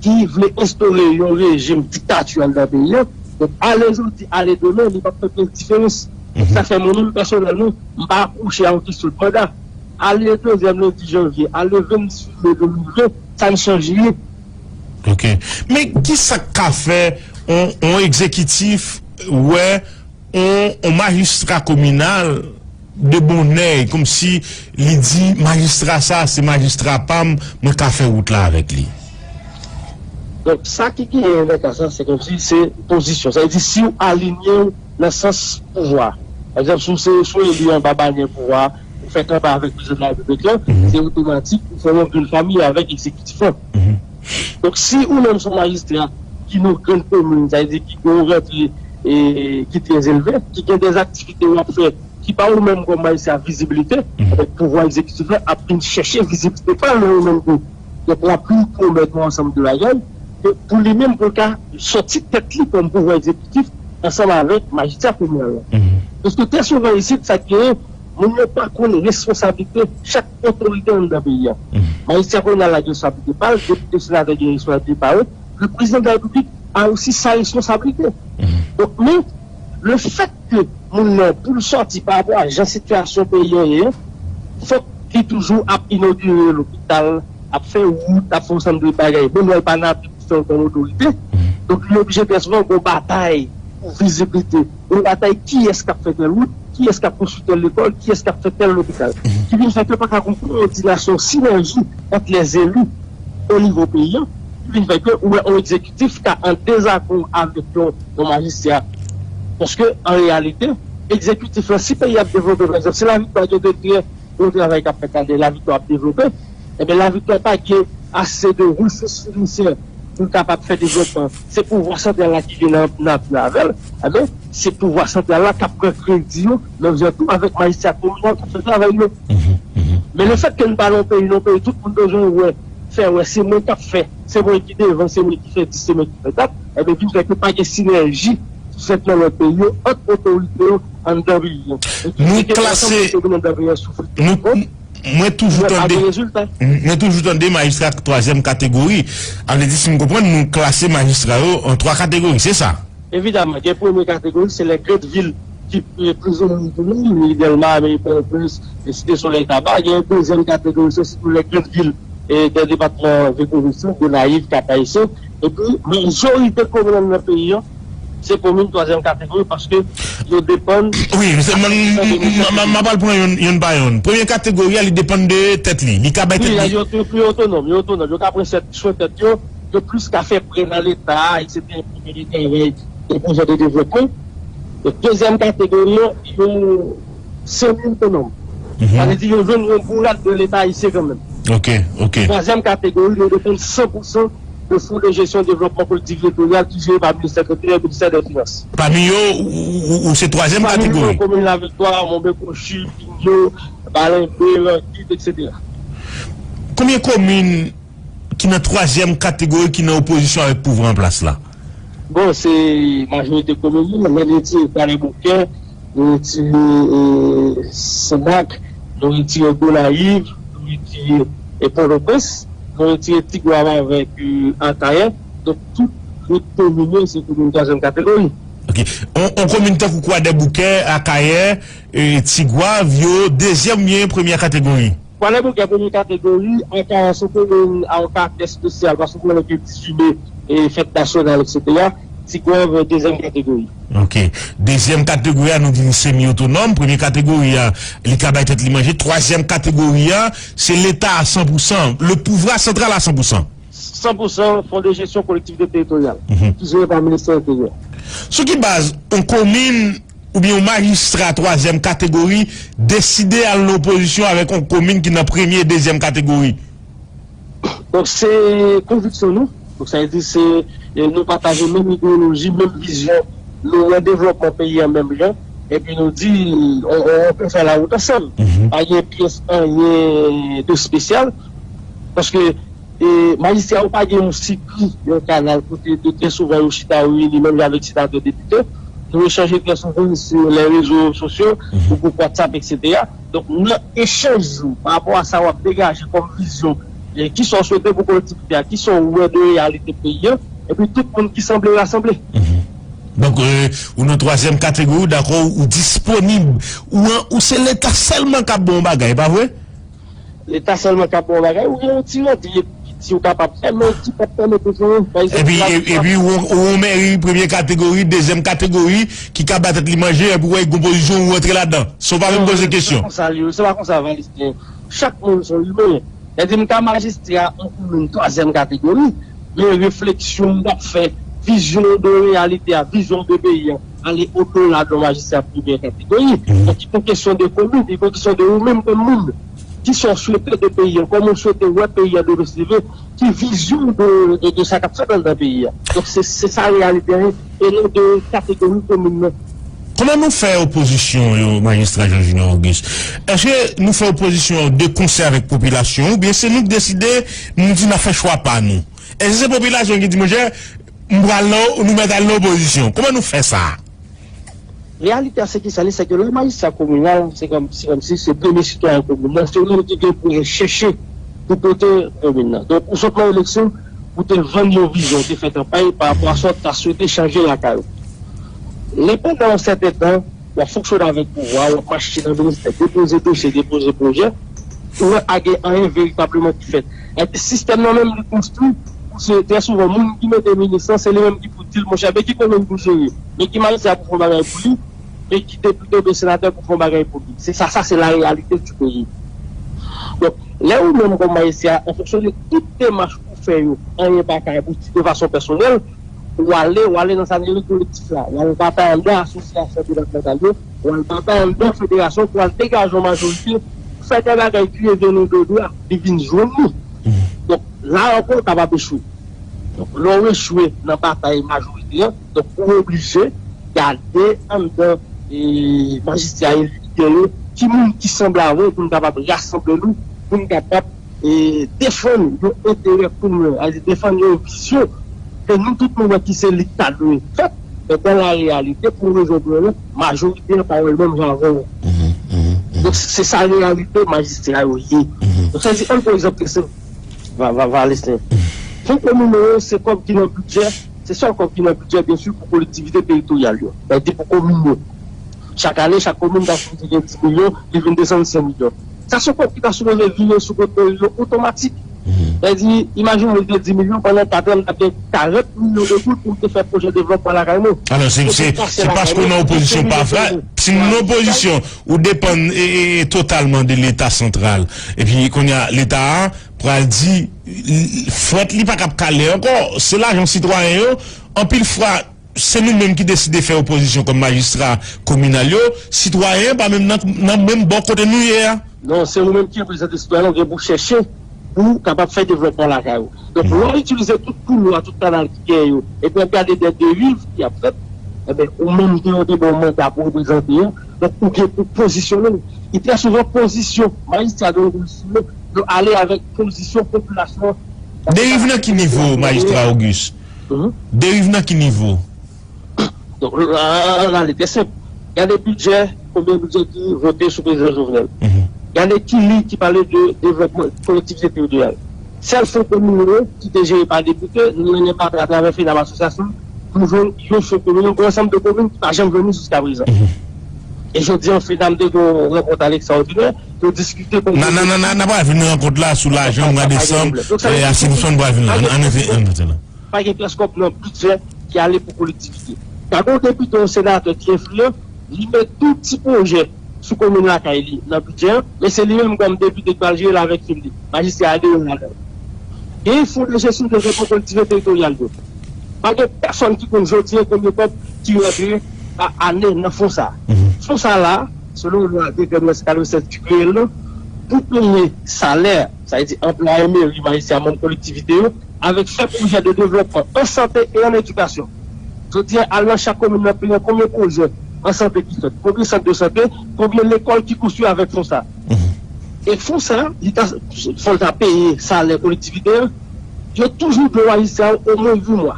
ki vle enstore yon rejim diktati anndan peyi a. Donk, ale jodi, ale demen, li p ap fè pyès diferans. Sa fè mwen menm pèsonèlman, m pa akwoche a yon kesyon de manda. Ale dezyèm lendi janvye, ale vennsis me de mil ven, sa n chanje. Ok. Men kisa k ka fè yon, yon egzekitif wè yon, yon majistra kominal de bonè, kòmsi li di, majistra sa, se majistra pa m, mwen ka fè wout la avèk li. Donk, sa ki genyen nan ka sa, se kòmsi se pozisyon. Sa vle di, si w alinye w nan sans pouvwa. Pa egzanp, si w se, si w eli anba banyè pouvwa, ou fè kanpay avèk prezidan de la repiblik la, se otomatik ou fè yon grenn fanmi avèk egzekitif la. Donk, si ou menm se yon majistra ki nan yon grenn komin, sa vle di ki gen yon rantre e, ki trè elve, ki gen de aktivite w ap fè, ki pa ou menm kòm majistra vizibilite, ebyen, pouvwa egzekitif la ap vin chèche vizibilite pa l nan ou menm tou. Donk, l ap vin pwomèt yon ansanm de bagay, ke pou li menm, pou l ka sòti tèt li kòm pouvwa egzekitif, ansanm avèk majistra kominal la. Paske trè souvan isit, sa k genyen, moun yo pa konn responsablite chak otorite anndan peyi a. Majistra kominal la gen responsablite pa l, depite, senatè gen responsablite pa yo, le prezidan de la repiblik a osi sa responsablite. Donk, men, lefètke moun nan, pou l sòti pa rapò a jan sitiyasyon peyi an ye, fòk li toujou ap inogire lopital, ap fè wout, ap fè yon ansanm de bagay. Bon, nou wè l pa nan apye pou fè l kòm otorite. Donk, li oblije trè souvan gen yon batay pou viziblite. Yon batay kiyès k ap fè tèl wout, kiyès k ap konstwi tèl lekòl, kiyès k ap fè tèl lopital. Ki vin fè ke pa ka gen kowòdinasyon, sinèji ant lè eli o nivo peyi an, ki vin fè ke ou wè yon egzekitif ka an dezakò avèk yon, yon majistra. Paske, an reyalite, egzekitif la, si peyi a ap devlope, pa egzanp, si Laviktwa gen de trè bon travay k ap fèt la, Laviktwa ap devlope, ebyen, Laviktwa pa gen ase de resous finansyè pou l kapab fè devlopman. Se pouvwa santral la ki vin nan, nan apui avè l, ebyen, se pouvwa santral la k ap pran kredi yo, menm jan tou avèk majistra kominal k ap fè travay yo. Men lefètke n pa nan yon peyi, nan yon peyi, tout moun bezwen wè, fè wè, se mwen k ap fè, se mwen ki devan, se mwen ki fè dis, se mwen ki fè dat, ebyen, vin fè ke pa gen sinèji ki fèt nan lòt peyi yo, ant otorite yo, anndan peyi an. Nou klase, nou, mwen toujou tande, mwen toujou tande majistra twazyèm kategori. A vle di, si m konprann, nou klase majistra yo an twa kategori, se sa? Evidaman, gen premye kategori, se lè grenn vil ki, e, plizoumwen otonom, e, Dèlma, Amerikèn, Pòtoprens, e, Site Solèy, Taba. Gen dezyèm kategori, se sitou lè grenn vil, e, dè depatman Vye Pwovens lan, Gonayiv, Kap Ayisyen. Epi, majorite komin nan peyi an, Se komin twazyèm kategori paske yo depann. Wi, se, m, m, m, m, m, m ap al pran youn, youn pa youn. Premye kategori a, li depann de tèt li. Li ka bay tèt li. Wi, yo, yo, yo otonòm, yo otonòm. Yo ka pran swen tèt yo, yo plis ka fè prè nan Leta, etsetera, pou fè de travay, de pwojè de devlopman. E dezyèm kategori an, yo semi otonòm. Sa vle di yo jwenn yon bourad de Leta ayisyen kanmenm. Ok, ok. Twazyèm kategori, yo depann san pou san de Fonds de Gestion Développement Collectivité Territoriale ki jere pa Ministè Enteryè, Ministè dè Finans. Pami yo, ou, ou, ou se twazyèm kategori. Pami yo, komin Laviktwa, Monbè Kwochi, Pinyo, Balenbe, Langit, etsetera. Konbyen komin ki nan twazyèm kategori ki nan opozisyon avèk pouvwa an plas la? Bon, se majorite komin yo, lè nou retire Kwadèboukè, nou retire e, Senmak, nou retire Gonayiv, nou retire e, Pòtoprens, nou retire Tigwav avèk e, Akayè. Donk, tout lòt komin yo, se komin twazyèm kategori. Ok. On, on komin tankou Kwadèboukè, Akayè, e, Tigwav, yo dezyèm oubyen premyè kategori? Kwadèboukè premye kategori, Akayè se komin a yon karaktè espesyal paske w konnen ke dizuit me, e, fèt nasyonal, etsetera. Tigwav, dezyèm kategori. Ok. Dezyèm kategori a, nou di li semi otonòm. Premye kategori a, li ka bay tèt li manje. Twazyèm kategori a, se Leta a san pou san. Le pouvwa santral a san pou san. San pou san, Fonds de Gestion Collectivité Territoriale, ki jere pa Ministè Enteryè. Sou ki baz yon komin oubyen yon majistra twazyèm kategori deside al nan opozisyon avèk yon komin ki nan premye, dezyèm kategori? Donk, se konviksyon nou. Donk, sa vle di se, e, nou pataje menm ideyoloji, menm vizyon. Nou wè devlopman peyi a menm jan. Epi nou di, on, on, on peut faire la route ensemble. Pa gen pyès anyen de espesyal. Paske E, majistra yo pa gen yon sikri, yon kanal kote de trè souvan yo chita yo reyini menm jan avèk senatè, depite. Nou echanje trè souvan sou lè rezo sosyo, sou gwoup WhatsApp, etsetera. Donk, nan echanj yo, pa rapò a sa w ap degaje kòm vizyon, e, kisa w swete pou kolektivite a, kisa w wè de reyalite peyi a, epi tout moun ki sanble rasanble. Donk, e, ou nan twazyèm kategori, ou dakò, ou disponib, ou, an, ou se Leta sèlman k ap ba w bagay, pa vre? Leta sèlman ka ba w bagay, ou gen yon ti rant li piti ou kapab fè, men ki p ap pèmèt ou fè yon, pa egzanp, epi, e- epi ou, ou yon mèri premye kategori, dezyèm kategori, ki ka ba tèt li manje, epi ou wè yon pozisyon ou rantre ladan, san w pa menm poze kesyon. Se pa konsa li ye, se pa konsa, Valiste. Chak moun se yon imen. Sètadi m ka majistra yon komin twazyèm kategori, men refleksyon m t ap fè, vizyon de reyalite a, vizyon de peyi a, ale odola de majistra premyè kategori. Donk, li pa yon kesyon de komin, li pa yon kesyon de ou menm kòm moun. Kisa w swete de peyi a? Kòman w swete wè peyi a demen se leve? Ki vizyon w de, de, de sa k ap fèt anndan peyi a? Donk, se, se sa reyalite a ye, e non de kategori komin nan. Kòman nou fè opozisyon yo, Majistra Jean Junior Auguste? Èske nou fè opozisyon de konsè avèk popilasyon, oubyen se nou k deside, nou di n ap fè chwa pa nou? Èske se popilasyon ki di, monchè, m pral nan, nou mèt al nan opozisyon? Kòman nou fè sa? Reyalite a se kisa li, se ke lè majistra kominal, se kòm, se kòmsi se premye sitwayen komin nan, se ou menm ki gen pou al chèche pou pote komin nan. Donk, ou sot nan eleksyon pou te vann yon vizyon, ou te fè kanpay pa rapò a sa w ta swete chanje lakay ou. Lè pandan yon sèten tan, w ap fonksyone avèk pouvwa, w ap mache nan ministè, depoze dosye, depoze pwojè, ou wè pa gen anyen veritableman ki fèt. Èske sistèm nan menm li konstwi pou se trè souvan moun ki mete minis lan, se li menm ki pou di l, monchè, men ki komin pou jere, men ki majistra pou fè yon bagay pou li, men ki depite oubyen senatè pou fè yon bagay pou li. Se sa, sa se la réalité du pays. Donk, lè ou menm kòm majistra, an fonksyon de tout demach ou fè yo, anyen pa ka abouti de fason pèsonèl, ou ale, ou ale nan sa n rele kolektif la, ou al batay anndan asosyasyon depatmantal yo, ou al batay anndan federasyon pou al degaje yon majorite, pou fè de bagay ki revyen nou de dwa, li vin jwenn nou. Donk, la ankò, ou kapab echwe. Donk, lè w echwe nan batay majorite an, donk, ou oblije gade anndan, e, majistra yo, lidè yo, ki moun ki sanble avè w pou n kapab rasanble nou, pou n kapab e, defann yon enterè komen, sètadi defann yon vizyon ke nou tout nou wè ki se li k ta dwe fèt, men dan la reyalite, pou rezon pou yon lòt, majorite an pa wè l menm jan avè w. Donk, se sa reyalite majistra yo ye. Donk, sètadi, ann pran egzanp ke se Va- Va- Valesten. Fon kominal yo, se kòb ki nan bidjè, se sèl kòb ki nan bidjè, byen si, pou kolektivite teritoryal yo, sètadi pou komin yo. Chak ane, chak komin ta sipoze gen dis milyon, li vin desann senk milyon. Sa se yon kòb ki ta sipoze vire sou kont meri yo otomatik. Sa vle di, imajine mwen te di milyon, pandan kat an, m t ap gen karant milyon de goud pou m te fè pwojè devlopman lakay mwen. Alò, se, se, se paske w nan opozisyon pa fè. Si w nan opozisyon, ou depann e, e, e totalman de Leta santral. Epi, kounye a, Leta a pral di, frèt li pa kab kale ankò. Se lajan sitwayen yo. Anpil fwa, se nou menm ki deside fè opozisyon kòm majistra kominal yo, sitwayen pa menm nan, nan menm bò kote nou ye a. Non, se ou menm ki reprezante sitwayen, ou gen pou chèche pou kapab fè devlòpman lakay ou. Donk, lè w itilize tout koulwa, tout kanal ki gen yo, epi w ap gade de deriv ki ap fèt, enben, ou menm ki yo te ba w manda pou reprezante an, donk, ou gen pou pozisyone w. E trè souvan, pozisyon majistra de revolisyon yo ale avèk pozisyon popilasyon an. Deriv nan ki nivo, majistra Auguste? Deriv nan ki nivo? Donk, la, la, la, li trè senp. Gade bidjè, konbyen bidjè ki vote sou prezidan Jovenel. Gade ki liy ki pale de devlòpman kolektivite teritoryal. Sèl fon kominal ki te jere pa depite, nou mennen batay atravè FENAM asosyasyon pou jwenn yon fon kominal, yon ansanm de komin ki pa janm jwenn li jiska prezan. E jodi an, FENAM te gen yon rankont a lekstraòdinè, yo diskite konbyen... Nan, nan, nan, nan, nan pa vin rankont la sou lajan, mwa desanm, e, a Simpson pa vin la. An, an, an, an, an, an. Pa gen pyès kòb nan bidjè ki ale pou kolektivite. Gade yon depite, yon senatè ki enfliyan, li met tout ti pwojè sou komin lakay li nan bidjè an, men se li menm kòm depite ki pral jere l avèk fim li. Majistra a dèyè l ladan. Gen fon de jesyon devlòpman kolektivite teritoryal yo. Pa gen pèsonn ki konn jodi an konbyen kòb ki rantre pa ane nan fon sa a. Fon sa la, selon lwa dekrè mil nèf san katrevennsèz ki kreye l lan, pou peye salè, sa vle di anplwaye meri, majistra, manm kolektivite yo, avèk fè pwojè de devlòpman an sante e an edikasyon. Jodi a, al nan chak komin nan peyi an, konbyen pwojè an sante ki fèt, konbyen sant de sante, konbyen lekòl ki konstwi avèk fon sa. E fon sa, li ta, fò l ta peye salè kolektivite an, yo toujou dwe majistra yo omwen uit mwa.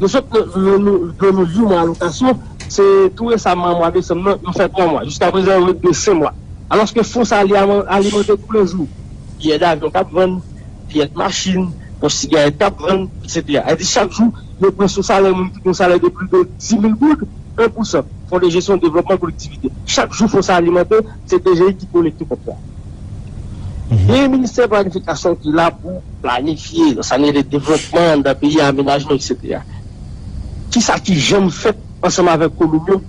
Yo sot dwe nou, dwe nou uit mwa alokasyon, se tou resaman, mwa desanm nan, yo fè twa mwa. Jiska prezan, yo ret dwe senk mwa. Alòske fon sa a, li aman-, alimante toulejou. Biyè davyon k ap vann, biyè machin, pòch sigarèt k ap vann, etsetera. Sa vle di chak jou, yo pran sou salè moun ki gen yon salè de plis de dis mil goud, en pou san, Fon de jesyon devlòpman kolektivite. Chak jou fon sa alimante, se D G I ki kolekte kòb sa. Gen ministè planifikasyon ki la pou planifye, sa nou rele devlòpman anndan peyi a, amenajman, etsetera. Kisa ki janm fèt ansanm avèk komin yo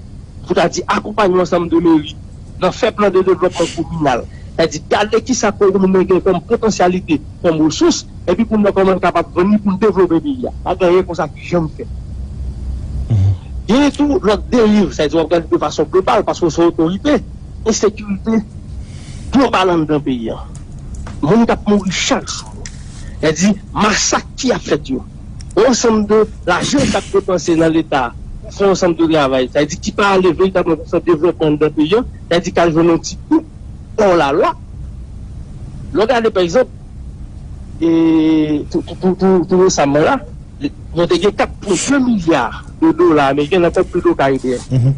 pou ta di akonpanye yon ansanm de meri nan fè plan de devlòpman kominal? Sa di gade kisa komin nan gen kòm potansyalite, kòm resous, epi pou n wè kòman n kapab vann li pou n devlope peyi a. Pa gen anyen konsa ki janm fèt. Genyen tou lòt deriv, sa vle di w ap gade de fason global, paske w se otorite, ensekirite global anndan peyi a. Moun k ap mouri chak jou. Sa vle di masak ki ap fèt yo. Yon ansanm de lajan k ap depanse nan Leta pou fè yon ansanm de travay, sa vle di ki pa ale veritabman pou fè devlòpman anndan peyi a, sa vle di k al jwenn yon ti kou hors la loi. Lè w gade, pa egzanp, e, tou, tou, tou, tou, tou resaman la, nou te gen kat pwen de milya de dola ameriken nan kont Petro Karibeyen.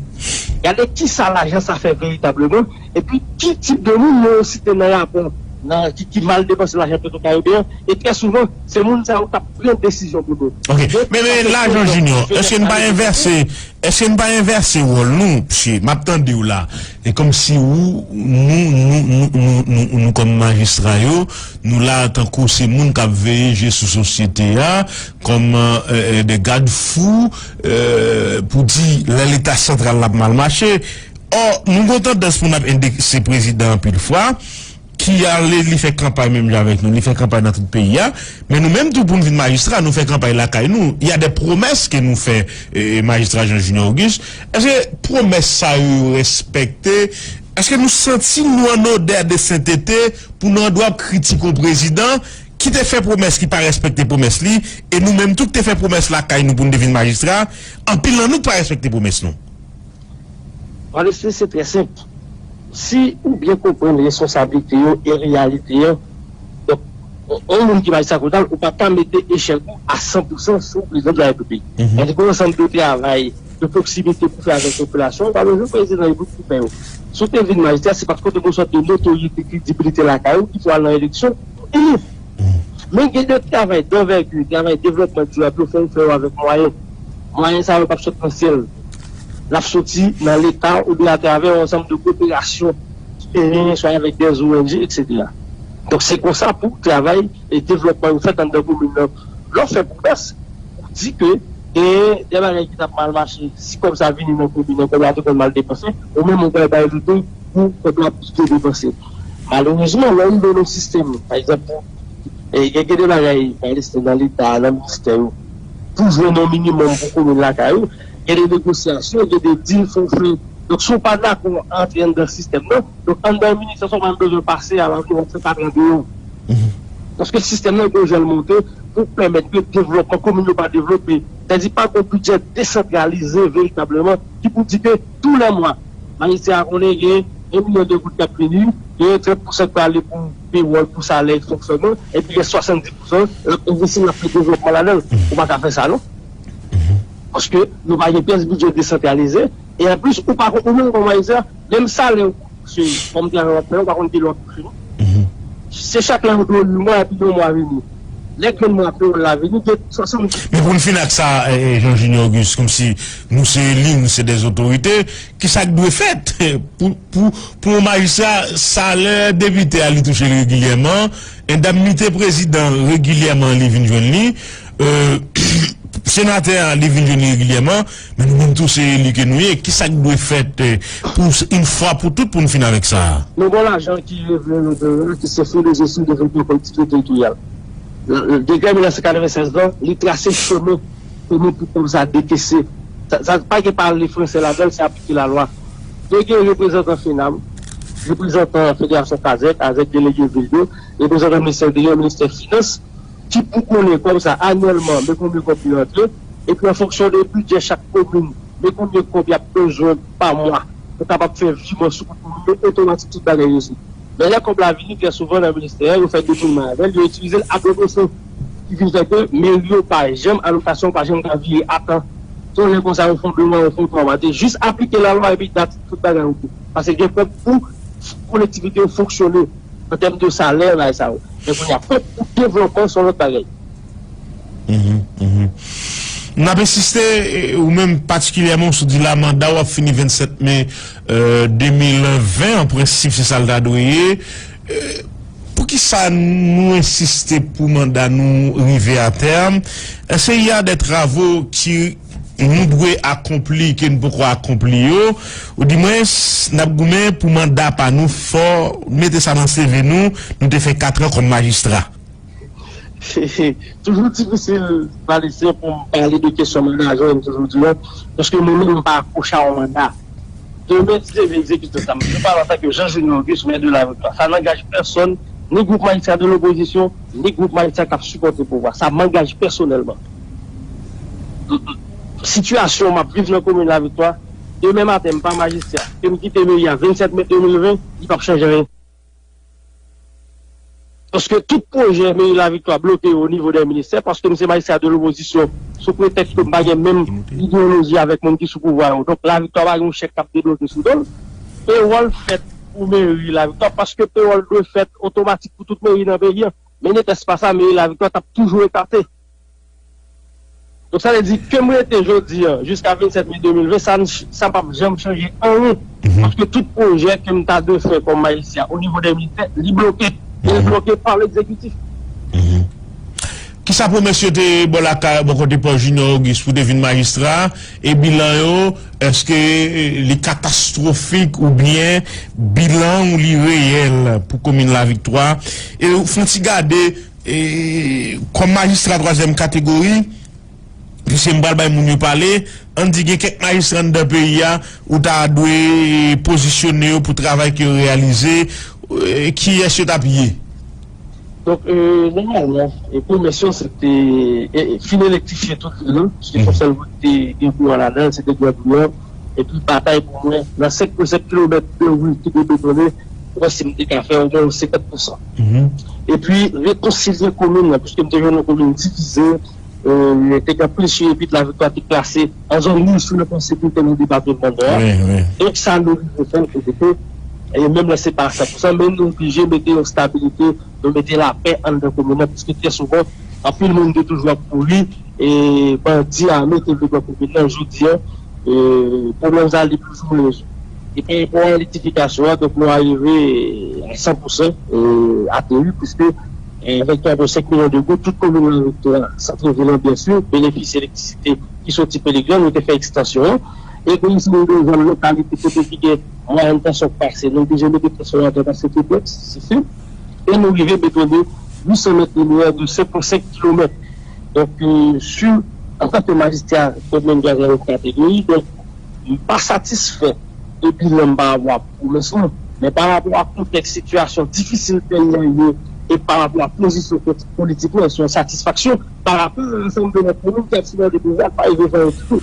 Gade kisa lajan sa fè veritableman, epi ki tip de moun nou site nan rapò, nan, ki, ki mal depanse lajan Petro Karibeyen, e trè souvan, se moun sa yo k ap pran desizyon pou nou. Ok. Men, men, lajan Junior, èske n pa envèse, èske n pa envèse wòl nou? Paske m ap tande w la. E kòmsi ou, nou, nou, nou, nou, nou, nou kòm majistra yo, nou la tankou se moun k ap veye je sou sosyete a, kòm, e, e, de gad fou, e, pou di lè Leta santral la ap mal mache. Ò, nou gen tandans pou n ap endekse prezidan anpil fwa, ki ale, li fè kanpay menm jan avèk nou, li fè kanpay nan tout peyi a, men nou menm tou pou n vin majistra, nou fè kanpay lakay nou. Il y a des promesses que nou fè, e, e, majistra Jean Junior Auguste. Èske pwomès sa yo, yo respekte? Èske nou santi nou an odè de sentete pou nou andwa ap kritike yon prezidan ki te fè pwomès, ki pa respekte pwomès li, e nou menm tou ki te fè pwomès lakay nou pou n te vin majistra, anpil nan nou k pa respekte pwomès nou? Pale se, se trè senp. Si ou byen konprann responsablite yo e reyalite an, donk, yon, yon moun ki majistra kominal, ou pa ka mete echèk ou a san pou san sou prezidan de la repiblik. Gen yon ansanm de travay de pwoksimite pou fè avèk popilasyon, ou pa bezwen prezidan repiblik pou fè yo. Si w te vin majistra, se paske w te gen yon sòt de notorite, kredibilite lakay ou ki fè w al nan eleksyon pou eli. Men gen de travay danvègi, travay devlòpman dirab yo fò w fè yo avèk mwayen. Mwayen sa yo p ap sot nan syèl. L ap soti nan Leta oubyen atravè yon ansanm de koperasyon ki genyen, swa avèk de O N G, etsetera. Donk, se konsa pou travay e devlòpman yo fèt anndan komin nan. Lè w fè pwomès, ou di ke genyen de bagay ki t ap mal mache, si kòb sa vini nan komin nan, kòb la te konn mal depanse, ou menm ou pral bay loto pou kòb la byen depanse. Malerezman, lè w rive nan sistèm, pa egzanp, pou, e, gen, gen de bagay, pa egzanp, nan Leta, nan ministè yo, pou jwenn yon minimòm pou komin lakay ou, gen de negosyasyon, gen de dil fò w fè. Donk, si w pa dakò antre anndan sistèm nan, donk, anndan ministè sa w pa bezwen pase a, w ap fè katran deyò. Paske sistèm nan gen yon jan l monte pou pèmèt ke devlòpman komin yo pa devlope. Sètadi pa gen yon bidjè desantralize veritableman ki pou di ke tou lè mwa, majistra a konnen gen yon milyon de goud k ap vini, gen trant pousan k prale pou pewòl, pou salè, fonksyònman, epi rès swasanndis pousan l ap envesti, l ap fè devlòpman ladan l. Ou pa ka fè sa non. Paske nou pa gen pyès bidjè desantralize. E anplis, ou pa konn, ou menm kòm majistra, menm salè w touche kòm travay w ap fè, ou pa konn kilè w ap touche non. Se chak lè yo dwe li mwa epi yon mwa vini. Lè grenn mwa pewòl la vini, gen swasanndis. Men pou n fin ak sa, eh, Jean Junior Auguste, kòmsi nou se eli, nou se dè otorite, kisa k dwe fèt pou, pou, pou yon majistra, salè depite a li touche l regilyèman, endemnite prezidan regilyèman li vin jwenn li, euh, senatè a li vin jwenn li regilyèman, men nou menm tou se eli ke nou ye, kisa k dwe fèt, eh, pou yon fwa pou tout pou n fin avèk sa a? Nou gen lajan ki revle nou demen, ki se Fonds de gestion de développement collectivité territoriale. Dekrè mil nèf san katrevennsèz lan, li trase chemen pou nou pou kòb sa dekese. Sa, sa pa gen pale franse ladan l, se aplike lalwa. Dwe gen reprezantan FENAM, reprezantan Federasyon Kazèk, avèk delege vil yo, reprezantan ministè enteryè, ministè finans, ki pou konnen kòb sa anyèlman, men konbyen kòb ki rantre, epi an fonksyon de bidjè chak komin, men konbyen kòb y ap bezwen pa mwa pou kapab fè viwman sou kont komin yo otomatik tout bagay rezoud. Men lè kòb la vini, trè souvan nan ministè a, yo fè detounman avè l, yo itilize l a bon esyan. Ki vin fè ke meri yo pa janm, alokasyon pa janm ka vire a tan. Se yon lè konsa, yon fon de mwa, yon fon twa mwa. Te jis aplike lalwa epi dat tout bagay oke. Paske gen kòb pou kolektivite yo fonksyone an tèm de salè, bagay sa yo. Men kounye a, kòb pou devlòpman, se yon lòt bagay. Mhm, mhm. N ap ensiste, eh, ou menm patikilyèman, w sot di la, manda w ap fini vennsèt me, euh, de mil ven, an prensip, se sa l ta dwe ye. Euh, poukisa nou ensiste pou manda nou rive a tèm? Èske y a de travo ki nou dwe akonpli, ke n poko akonpli yo? Ou di mwens, n ap goumen pou manda pa nou, fò mete sa nan C V nou, nou te fè kat an kòm majistra. Toujou difisil, Valesyen, pou m pale de kesyon manda, jan m toujou di yo, paske mwen menm m pa akwoche a yon manda. Demen, si Dye vle, egzekitif sa, m pale antanke Jean Junior Auguste, mè de Laviktwa. Sa n angaje pèsonn, ni gwoup majistra de lopozisyon, ni gwoup majistra k ap sipòte pouvwa. Sa m angaje pèsonèlman. Sitiyasyon m ap viv nan komin Laviktwa, demen maten, m pa majistra, ke m kite meri a vennsèt me de mil ven, li p ap chanje anyen. Paske tout pwojè meri Laviktwa bloke yo o nivo dè ministè, paske m se majistra de lopozisyon, sou pretèks ke m pa gen menm ideyoloji avèk moun ki sou pouvwa yo. Donk, Laviktwa pa gen yon chèk k ap debloke sou do l. Pewòl fèt pou meri Laviktwa, paske pewòl dwe fèt otomatik pou tout meri nan peyi a. Men netès pa sa, meri Laviktwa t ap toujou eklate. Donk, sa vle di, ke m rete jodi a, jiska vennsèt me de mil ven, sa n ch-, sa p ap janm chanje anyen. Paske tout pwojè ke m ta dwe fè kòm majistra o nivo dè ministè, li bloke. E li bloke pa legzekitif. Kisa pwomès yo te bò lakay, bò kote Paul Junior Auguste pou te vin majistra? E bilan yo, èske, eh, li katastwofik oubyen bilan ou li reyèl pou komin Laviktwa? E ou fè yon ti gade, eh, kòm majistra twazyèm kategori, piske m pral bay moun yo pale, ann di gen kèk majistra anndan peyi a, ou ta dwe pozisyone yo pou travay ke yo reyalize, eh, kiyès yo t ap ye? Donk, eh, nòmalman, eh, pwomès yo se te, eh, eh, fin elektrifye tout vil lan, paske se yon sèl wout ki te gen kouran ladan l, se te Grand Rio, epi batay pou mwen, nan senk pwen senk kilomèt de wout ki te betonnen, mwen si m te ka fè omwen yon senkant pousan. Epi, rekonsilye komin nan, piske m te jwenn yon komin divize, eh, te gen plis chirepit, Laviktwa te klase an zòn rouj sou lè konsekite nan depatman Nò a. Donk, sa nou rive fè, se ke, eh, menm lè se pa san pou san, men nou oblije mete yon stabilite, nou mete lapè anndan komin nan, piske trè souvan, anpil moun te toujou ap kouri, e bandi ame te vle pran komin nan, jodi a, e pwoblèm sa li plis ou mwen rezoud. E pa rapò a elektrifikasyon an, donk nou arive a san pousan, e, ateri, piske, e, avèk twa pwen senk milyon de goud, tout komin nan Laviktwa, sant vil an, byen si, benefisye elektrisite ki soti Peligran, nou te fè ekstansyon an. E gen yon seri de zòn, lokalite kote ki gen mwayèn tansyon k pase, nou oblije mete tansyon an atè paske triplex, se fim. E nou rive betone uit san mèt de miyè de senk pwen senk kilomèt. Donk, e, si, antanke majistra, komin dwa nan lòt kategori, donk, m pa satisfè de bilan m pa rapò a pwomès lan, men pa rapò a kontèks sitiyasyon difisil peyi an ye e pa rapò a pozisyon politik lan, se yon satisfaksyon pa rapò a ansanm de lòt komin ki ap sipòte pouvwa, pa rive fè anyen ditou.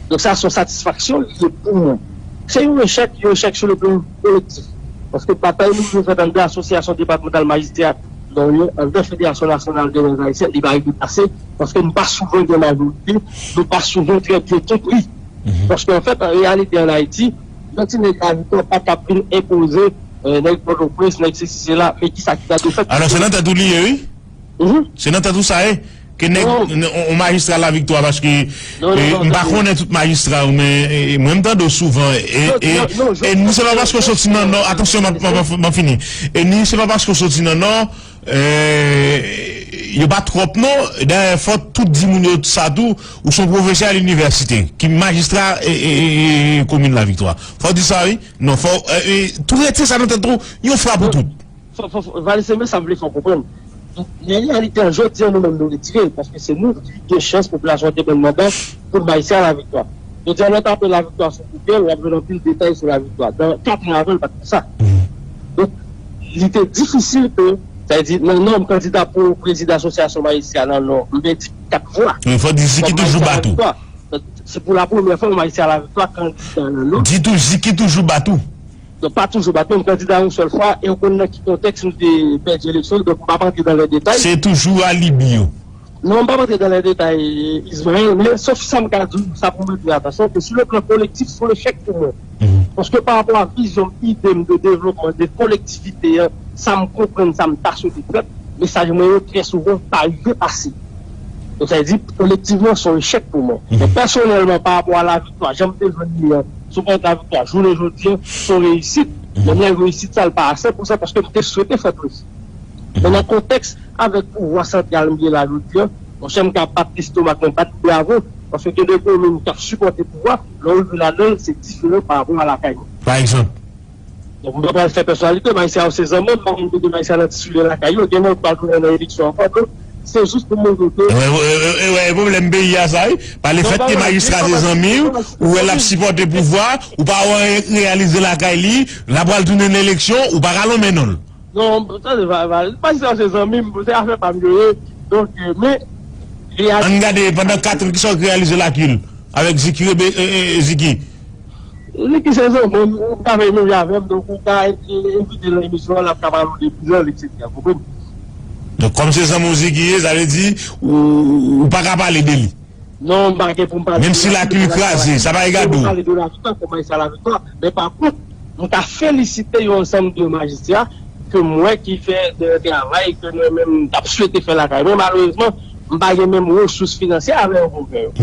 Donk sa se yon satisfaksyon li ye pou mwen. Se yon echèk, yon echèk sou le plan kolektif. Paske batay nou dwe fèt anndan Asosyasyon Depatmantal Majistra, non, yo, anndan Federasyon Nasyonal de Lèz Ayisyen, li pa rive pase, paske nou pa souvan gen majorite, nou pa souvan trè byen konpri. Paske, anfèt, an reyalite, ann Ayiti, yon ti nèg Laviktwa pa t ap vin enpoze, e, nèg Pòtoprens, nèg sesi, sela, men kisa ki ta dwe fèt? Alò, se nan tèt ou li ye, wi. Se nan tèt ou sa ye, ke nèg, yon majistra Laviktwa, paske, e, m pa konnen tout majistra yo, men, e, mwen, m tande w souvan, e, e, e ni se pa paske w soti nan Nò, atansyon, m ap, m ap, m ap fini. E ni se pa paske w soti nan Nò, e, yo pa twòp non. Dayè, fò tout di moun yo sa tou, ou se yon pwofesè a linivèsite, ki majistra, e, e, e, e, komin Laviktwa. Fò w di sa, wi. Non, fò, e, e, tou retire sa nan tèt ou, yon fwa pou tout. Fò, fò, fò, Valestin, men sa m vle fè w konprann. Nan reyalite an, jodi an, nou menm nou retire l, paske se nou ki gen chans popilasyon an te ban n manda pou n bay sa Laviktwa. Jodi an, lè w tape Laviktwa sou Google, w ap jwenn anpil detay sou Laviktwa. Nan kat an avan, l pa t konsa. Donk, li te difisil ke, sa vle di, nan nonb kandida pou prezidan asosyasyon majistra nan Nò, m pèdi kat vwa. Wi, fò di Ziki toujou ba tou. Se pou la premyè fwa yon majistra Laviktwa kandida nan Nò. Di tou, Ziki toujou ba tou. Donk, pa toujou bat, men m kandida yon sèl fwa, e w konn nan ki kontèks m te pèdi eleksyon, donk m p ap antre dan lè detay. Se toujou alibi yo. Non, m p ap antre dan lè detay, Ismaël, men sof sa m ka di w, sa pou mete atansyon, ke sou le plan kolektif, se yon echèk pou mwen. Paske pa rapò a vizyon m, ide m de devlopman de kolektivite an, sa m konprann, sa m ta swete fèt, mesaj mwen yo trè souvan pa rive pase. Donk, sa vle di, kolektivman, se yon echèk pou mwen. Men pèsonèlman, pa rapò a Laviktwa, jan m te jwenn li an, sou pwent Laviktwa, jounen jodi an, se yon reyisit. Men m lè reyisit sa, l pa a san pou san paske m te swete fè plis. Men nan kontèks avèk pouvwa santral m ye la jodi an, monchè, m ka bat lestomak mwen, bat bravo, paske gen de komin k ap sipòte pouvwa, lè w rive ladan l, se diferan pa rapò a lakay mwen. Pa egzanp? Donk, m pa pral fè pèsonalite, majistra yo se zanmi m, m pa konn kote majistra nan ti sou lakay yo, gen lè yo pral tounen nan eleksyon ankò, donk, se jis pou montre ke. E wè, e wè, e wè, e pwoblèm peyi a sa, wi. Pa lefètke majistra se zanmi w, ou wè l ap sipòte pouvwa, ou pa wè reyalize lakay li, l ap pral tounen nan eleksyon, ou pa ka lonmen non l. Non, tande, va, va, majistra se zanmi m, se afè pa m yo ye, donk, e, men, reyalite. Ann gade, pandan kat an, kisa w reyalize lakil avèk Ziki Rebe, e, e, Ziki? Li ki se zanmi m, ou ka fè menm jan avè m, donk ou ka envite l nan emisyon an, l ap ka pale w de biznis, etsetera. Konprann? Donk, kòm se zanmi w Ziki ye, sa vle di, ou, ou pa ka pale de li. Non, m pa gen pou m pale de Laviktwa. Menm si lakil kraze, sa pa egade w. M pale de Laviktwa, kòm majistra Laviktwa, men pa kont, m ka felisite yon ansanm de majistra ke m wè ki fè de travay ke mwen menm m t ap swete fè lakay mwen. Malerezman, m pa gen menm resous finansyè avè yo pou m fè yo.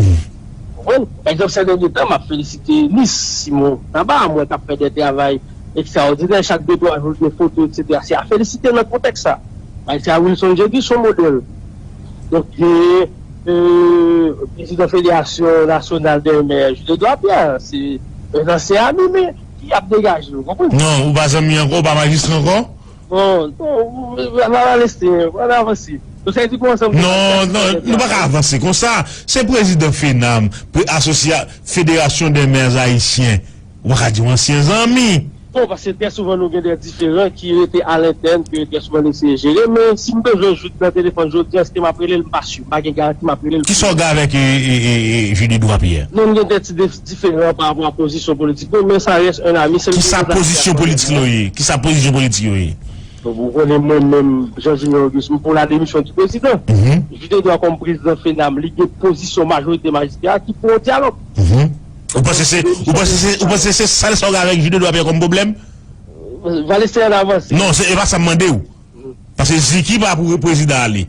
Konprann? Pa egzanp, sèten de tan, m ap felisite Nis Simon Taba, m wè k ap fè de travay ekstraòdinè, chak de twa jou, l gen foto, etsetera. Se a felisite nan kontèks sa. Majistra Wilson Jeudi, se yon modèl. Donk, gen, e, prezidan Federasyon Nasyonal dè Mè, Jules Edouard Pierre, se yon ansyen ami, men ki ap degaje, w konprann? Non, ou pa zanmi ankò, ou pa majistra ankò? Non, non, ou, ou, ann avanse, ann avanse. Nou sa di pou ansanm. Non, non, nou pa ka avanse konsa. Se prezidan FENAM, pre-, asosya-, Federasyon dè Mè Ayisyen. Ou pa ka di w ansyen zanmi. Non, paske trè souvan nou gen de diferan ki rete alentèn, ke trè souvan n eseye jere, men si m bezwen Jude nan telefòn jodi a, èske m ap rele l, m pa si. M pa gen garanti m ap rele l. Kisa w gen avèk, e, e, e, e, Jude Edouard Pierre? Non, m gen de ti dif-, diferan pa rapò a pozisyon politik mwen, men sa rès un ami, se. Kisa pozisyon politik yo ye? Kisa pozisyon politik yo ye? Donk, ou konnen mwen menm, Jean Junior Auguste, m pou la demisyon di prezidan. Jude Edouard kòm prezidan FENAM, li gen pozisyon majorite majistra ki pou yon dyalòg. Ou panse se, ou panse se, ou panse se sèl sa w gen avèk Jude Edouard Pierre kòm pwoblèm? Valestin, ann avanse. Non, se, e pa sa m mande w. Paske Ziki pa pou prezidan ale.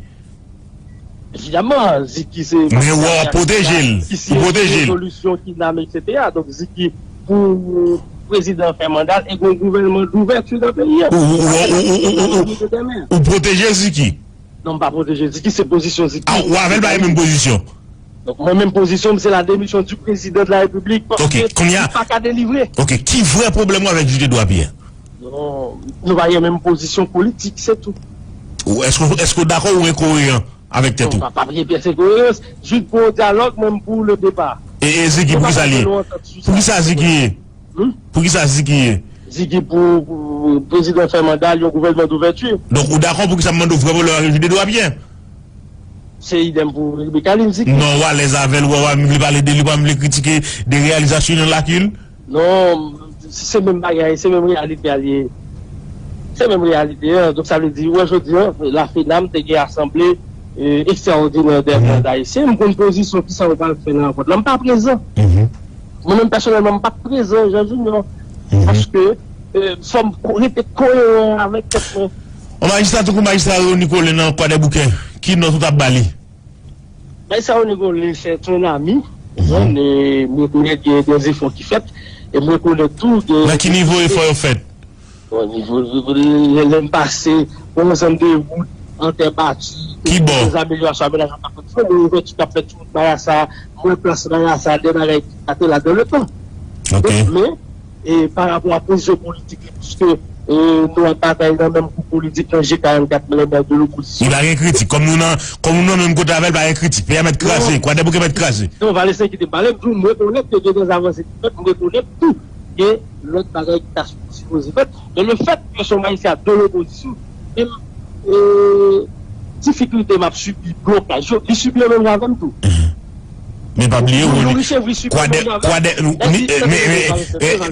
Evidaman, Ziki se. Men w ap pwoteje l. Ou pwoteje l. Rezolisyon ki name, etsetera. Donk, Ziki, pou, prezidan fè manda l e gen yon gouvènman douvèti nan peyi a. Ou, ou, ou, ou, ou, ou, ou, ou pwoteje Ziki? Non, m pa pwoteje Ziki, se pozisyon Ziki. Ah, ou avè l pa gen menm pozisyon? Donk, mwen menm pozisyon m, se la demisyon di prezidan de la repiblik, paske li pa ka delivre. Ok, ki vrè pwoblèm ou avèk Jude Edouard Pierre? Non, nou pa gen menm pozisyon politik, se tou. Ou, èske, èske w dakò ou enkoeran avèk tèt ou? Non, pa, pa gen pyès enkoerans. Jude pou yon dyalòg, mwen m pou le depa. E, e Ziki, poukisa l ye? Poukisa Ziki ye? Hmm? Poukisa Ziki ye? Ziki pou, pou prezidan fè manda l, yon gouvènman douvèti. Donk, ou dakò poukisa m mande w vrè pwoblèm avèk Jude Edouard Pierre? Se idèm pou Rebeca Lynn Ziki. Non, ou alèz avè l, ou pa vle pale de li, ou pa vle kritike de reyalizasyon l, lakil. Non, se menm bagay, se menm reyalite a li ye. Se menm reyalite a. Donk, sa vle di, ou wè jodi a, la FENAM te gen asanble, e, ekstraòdinè dè Ayisyen. M konn pozisyon ki sa yo pral fè nan rankont la. M pa prezan. Mwen menm pèsonèlman, m pa t prezan, Jean Junior. Paske, e, fò m ko- rete koeran avèk tèt mwen. Yon majistra tankou majistra Rony Colin nan Kwadèboukè, ki nòt ou t ap ba li? Majistra Rony Colin, se yon ami. Mwen, e, mwen rekonèt gen de zefò ki fèt. E mwen rekonèt tou gen... Nan ki nivo efò yo fèt? Bon, nivo, lè, lè m pase yon zòn de wout, antè bati, ki bò? Dèzamelyorasyon, amenajman pa konn fè, mwen ouvèti k ap fèt sou wout Mayasa, mwen plas Mayasa, de bagay ki pa te la dan le tan. Ok. Donk, men, e pa rapò a pozisyon politik li, piske, e, nou ap batay nan menm gwoup politik nan G karannkat, men lè de lopozisyon. Li pa gen kritik. Kòm nou nan, kòm nou nan menm kote avè l, pa gen kritik. Peyi a mèt kraze, Kwadèboukè mèt kraze. Non, Valestin, kite m pale, m di w, m rekonèt ke gen de avanse ki fèt, m rekonèt tou gen lòt bagay ki ta sipoze fèt. Men le fèt ke se yon majistra de lopozisyon, menm, e, difikilte m ap sibi, blokaj yo, li sibi yo menm jan avè m tou. Men pa bliye, Kwadè, Kwadè,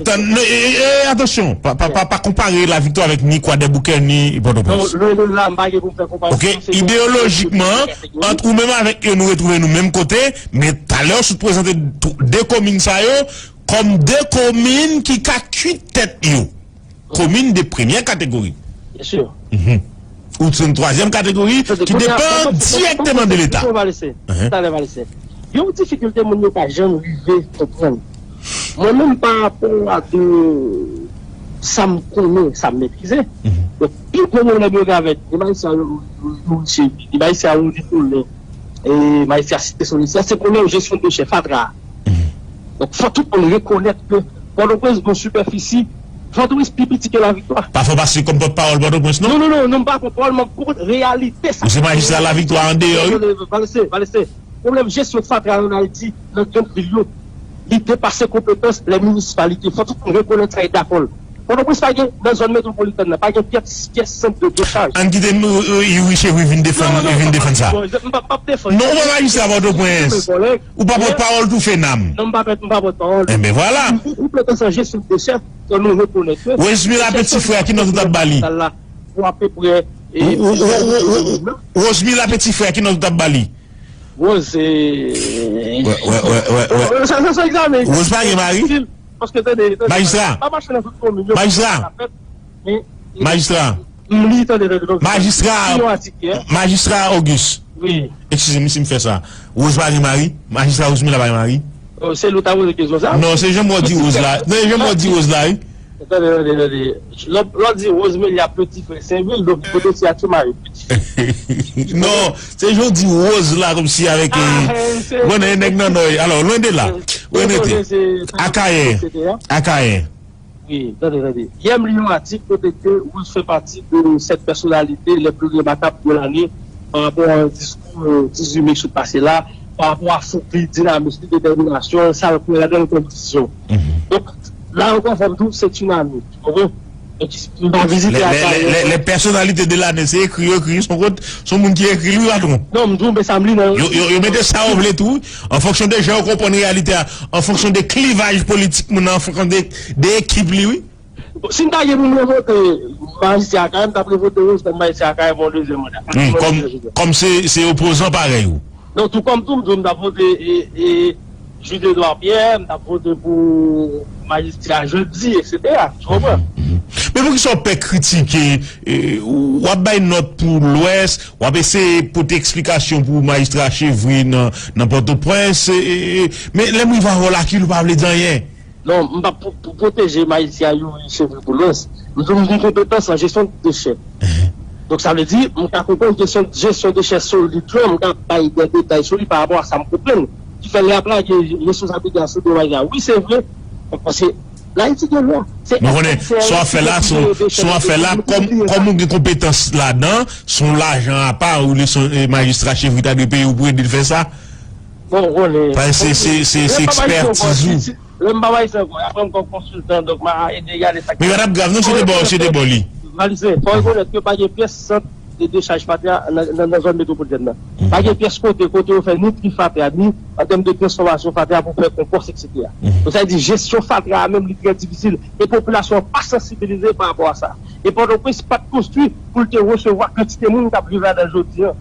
tann, e, e, e, atansyon, pa, pa, pa, pa konpare laviktwa avèk ni Kwadèboukè, ni Pòtoprens. Ok, ideyolojikman, ant ou menm avèk yo, nou retwouve nou menm kote, men talè w sot prezante de komin sa yo, kòm de komin ki ka kuit tèt yo. Komin de premyè kategori. Byen si. Ou se yon twazyèm kategori ki depann dirèkteman de Leta. Talè, Valestin. Yon difikilte moun yo pa janm rive konprann. Mwen menm, pa rapò a de sa m konnen, sa m metrize. Donk, pi gwo pwoblèm yo gen avèk, ni majistra Youri Cheri, ni majistra Rony Colin, e majistra Site Solèy, se pwoblèm jesyon dechè, fatra. Donk, fò tout moun rekonèt ke Pòtoprens gen yon sipèfisi, Pòtoprens pi piti ke Laviktwa. Pa fè w pase kòm pòtpawòl Pòtoprens, non? Non, non, non, non, m pa pòtpawòl, m ap konprann reyalite sa. Ou se majistra Laviktwa andeyò, wi. Valestin, Valestin, pwoblèm jesyon fatra an Ayiti, nan grann vil yo, li depase konpetans lè minisipalite. Fò tout moun rekonèt sa e dakò l. Pòtoprens pa gen, nan zòn metwopolitèn nan, pa gen pyès, pyès sant de dechaj. Ann kite m, e, e, Youri Cheri vin defann, vin defann sa. Non, m p ap, m p ap defann. Non, ou pa majistra Pòtoprens. Ou pa pòtpawòl tou FENAM. Non, m pa pòt, m pa pòtpawòl. Enben, vwala. Konpetans an jesyon dechè, fò nou rekonèt ke Rosemila Petit Frère, ki nòt ou t ap ba li? Pou apeprè, e, Rosemila Petit Frère, ki nòt ou t ap ba li? Rose, e, wè, wè, wè, wè, wè. Sa, sa, sa egzamen. Rose pa gen mari? Paske, tande, tande, majistra, pa mache nan tout komin yo. Majistra. Majistra. M li, tande, tande, tande. Majistra. Li yon atik, hein? Majistra Auguste. Wi. Eskize m si m fè sa. Rose pa gen mari? Majistra Rosemila pa gen mari? Oh, se li w ta poze kesyon sa? Non, se jan mwen di Rose la. Se jan mwen di Rose la, wi. Tande, tande, tande. Lè w, lè w di Rosemila Petit Frère Senvil, donk, kote ti a ti mari. Non, se jan w di Rose la, kòmsi avèk, ah, eh, se, bon, e nèg nan nòy. Alò, lwen de la. Lwen de te. Akayè. Akayè. Wi, tande, tande. Yè m li yon atik kote ke Rose fè pati de sèt pèsonalite les plus remarquables de l'année pa rapò a yon diskou, euh, dizuit me k sot pase la, pa rapò a fouk li, dinamis li, detèminasyon, sa l kwè ladan l kòm vizyon. Donk, la ankò, fò m di w, se Tsunami. Ou konprann? Donk, m pa vizite Akayè. Les, les, les, les personnalités de l'année, se ekri yo ekri, se yon moun ki ekri l, wi, patwon. Non, m di w, men sa m li nan... Yo, yo, yo mete sa yo vle tou, wi. An fonksyon de jan yo konprann reyalite a, an fonksyon de klivaj politik moun nan, an fonksyon de, de ekip li, wi. Si m ta gen pou mwen vote majistra Akayè, m t ap revote Rose kòm majistra Akayè pou yon dezyèm manda. Hmm, kòm, kòm se, se opozan parèy ou. Non, tou kòm tou, m di w, m t ap vote, e, e, Jude Edouard Pierre, m t ap vote pou majistra Jeudi, et cetera. Tu comprends? Mhm, mhm. Men poukisa w pè kritike, e, w ap bay nòt pou Lwès, w ap eseye pote eksplikasyon pou majistra Chevry nan, nan Pòtoprens, e, e, e, men lè m rive avè w lakil, ou pa vle di anyen. Non, m p ap pou, pou pwoteje majistra Youri Chevry Boulens. M di w m gen konpetans nan jesyon dechè. Donk, sa vle di, m ka konprann kesyon jesyon dechè solid lan, m ka bay de detay sou li pa rapò a sa m konprann. Ki fè lè y ap lage responsablite a sou do majistra. Wi, se vre, paske Ayiti gen lwa. Se Nou konnen, sa w ap fè la, sa w ap fè la, kòm, kòm ou gen konpetans ladan, se yon lajan apa, ou le se yon, eh, majistra Chevry ta dwe peye w pou ede l fè sa. Bon, ou konnen. Paske se, se, se, se ekspertiz ou. Lè m pa bay sa ankò, apre m kòm konsiltan, donk m a ede gade sa k Men pa t ap grav non, se de bò, se de bò li. Malice, fò rekonèt ke pa gen pyès sant de dechaj Fatra nan, nan, nan zòn metwopolitèn nan. Pa gen pyès kote, kote yo fè ni tri Fatra, ni an tèm de transfòmasyon Fatra pou fè konpòs, etsetera. Donk, sa vle di, jesyon Fatra a menm, li trè difisil. E popilasyon an pa sansibilize pa rapò a sa. E Pòtoprens pa t konstwi pou l te resevwa kantite moun k ap viv ladan l jodi a.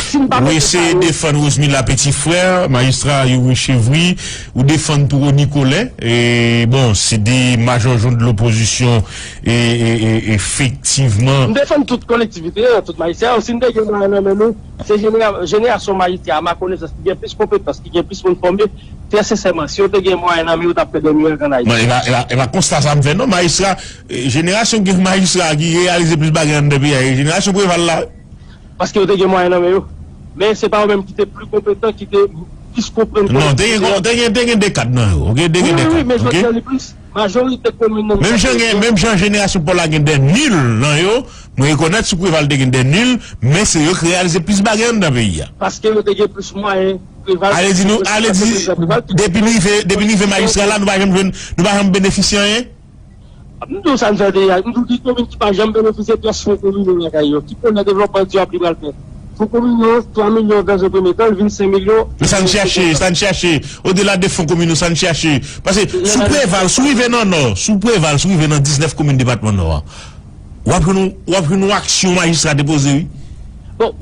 Si n pa mete sa yo. Ou eseye defann Rosemila Petit Frère, majistra Youri Chevry, ou defann tou Rony Colin. E, bon, se de majòjon de lopozisyon, e, e, e, efektivman. M defann tout kolektivite an, tout majistra yo. Si n te gen mwayen nan men nou, se jenera-, jenerasyon majistra, a ma konesans, ki gen plis konpetans, ki gen plis moun fòme, trè sensèman, si yo te gen mwayen nan men yo, t ap fè dè mirak ann Ayiti. Bon, e pa, e pa, e pa konsta sa m fè, non, majistra, e, jenerasyon gen majistra ki reyalize plis bagay anndan peyi a, e jenerasyon Preval la. Paske yo te gen mwayen nan men yo. Men se pa yo menm ki te pli konpetan, ki te plis konprann Non, te gen, te gen, te gen de kad nan yo, oke? Te gen de kad, oke? Wi, wi, men jodi a li plis. Majorite komin nan Menm jan gen, menm jan jenerasyon pa w la gen dè nil nan yo, mwen rekonèt sou Preval te gen dè nil, men se yo ki reyalize plis bagay anndan peyi a. Paske yo te gen plis mwayen. Preval, Ale di nou, ale di, depi n rive, depi n rive majistra la, nou pa janm jwenn, nou pa janm benefisye anyen? M di w sa n fè deja. M di w ki komin ki pa janm benefisye pyès fon kominal lakay yo. Ki pwojè devlòpman di w ap li pral fè? Fon kominal, twa milyon nan yon premye tan, l vin senk milyon. Men sa n chèche, sa n chèche. Odela de fon kominal, sa n chèche. Paske sou Preval, si w rive nan Nò, sou Preval, si w rive nan diznèf komin depatman Nò a, w ap jwenn, w ap jwenn yon aksyon majistra te poze, wi. Bon,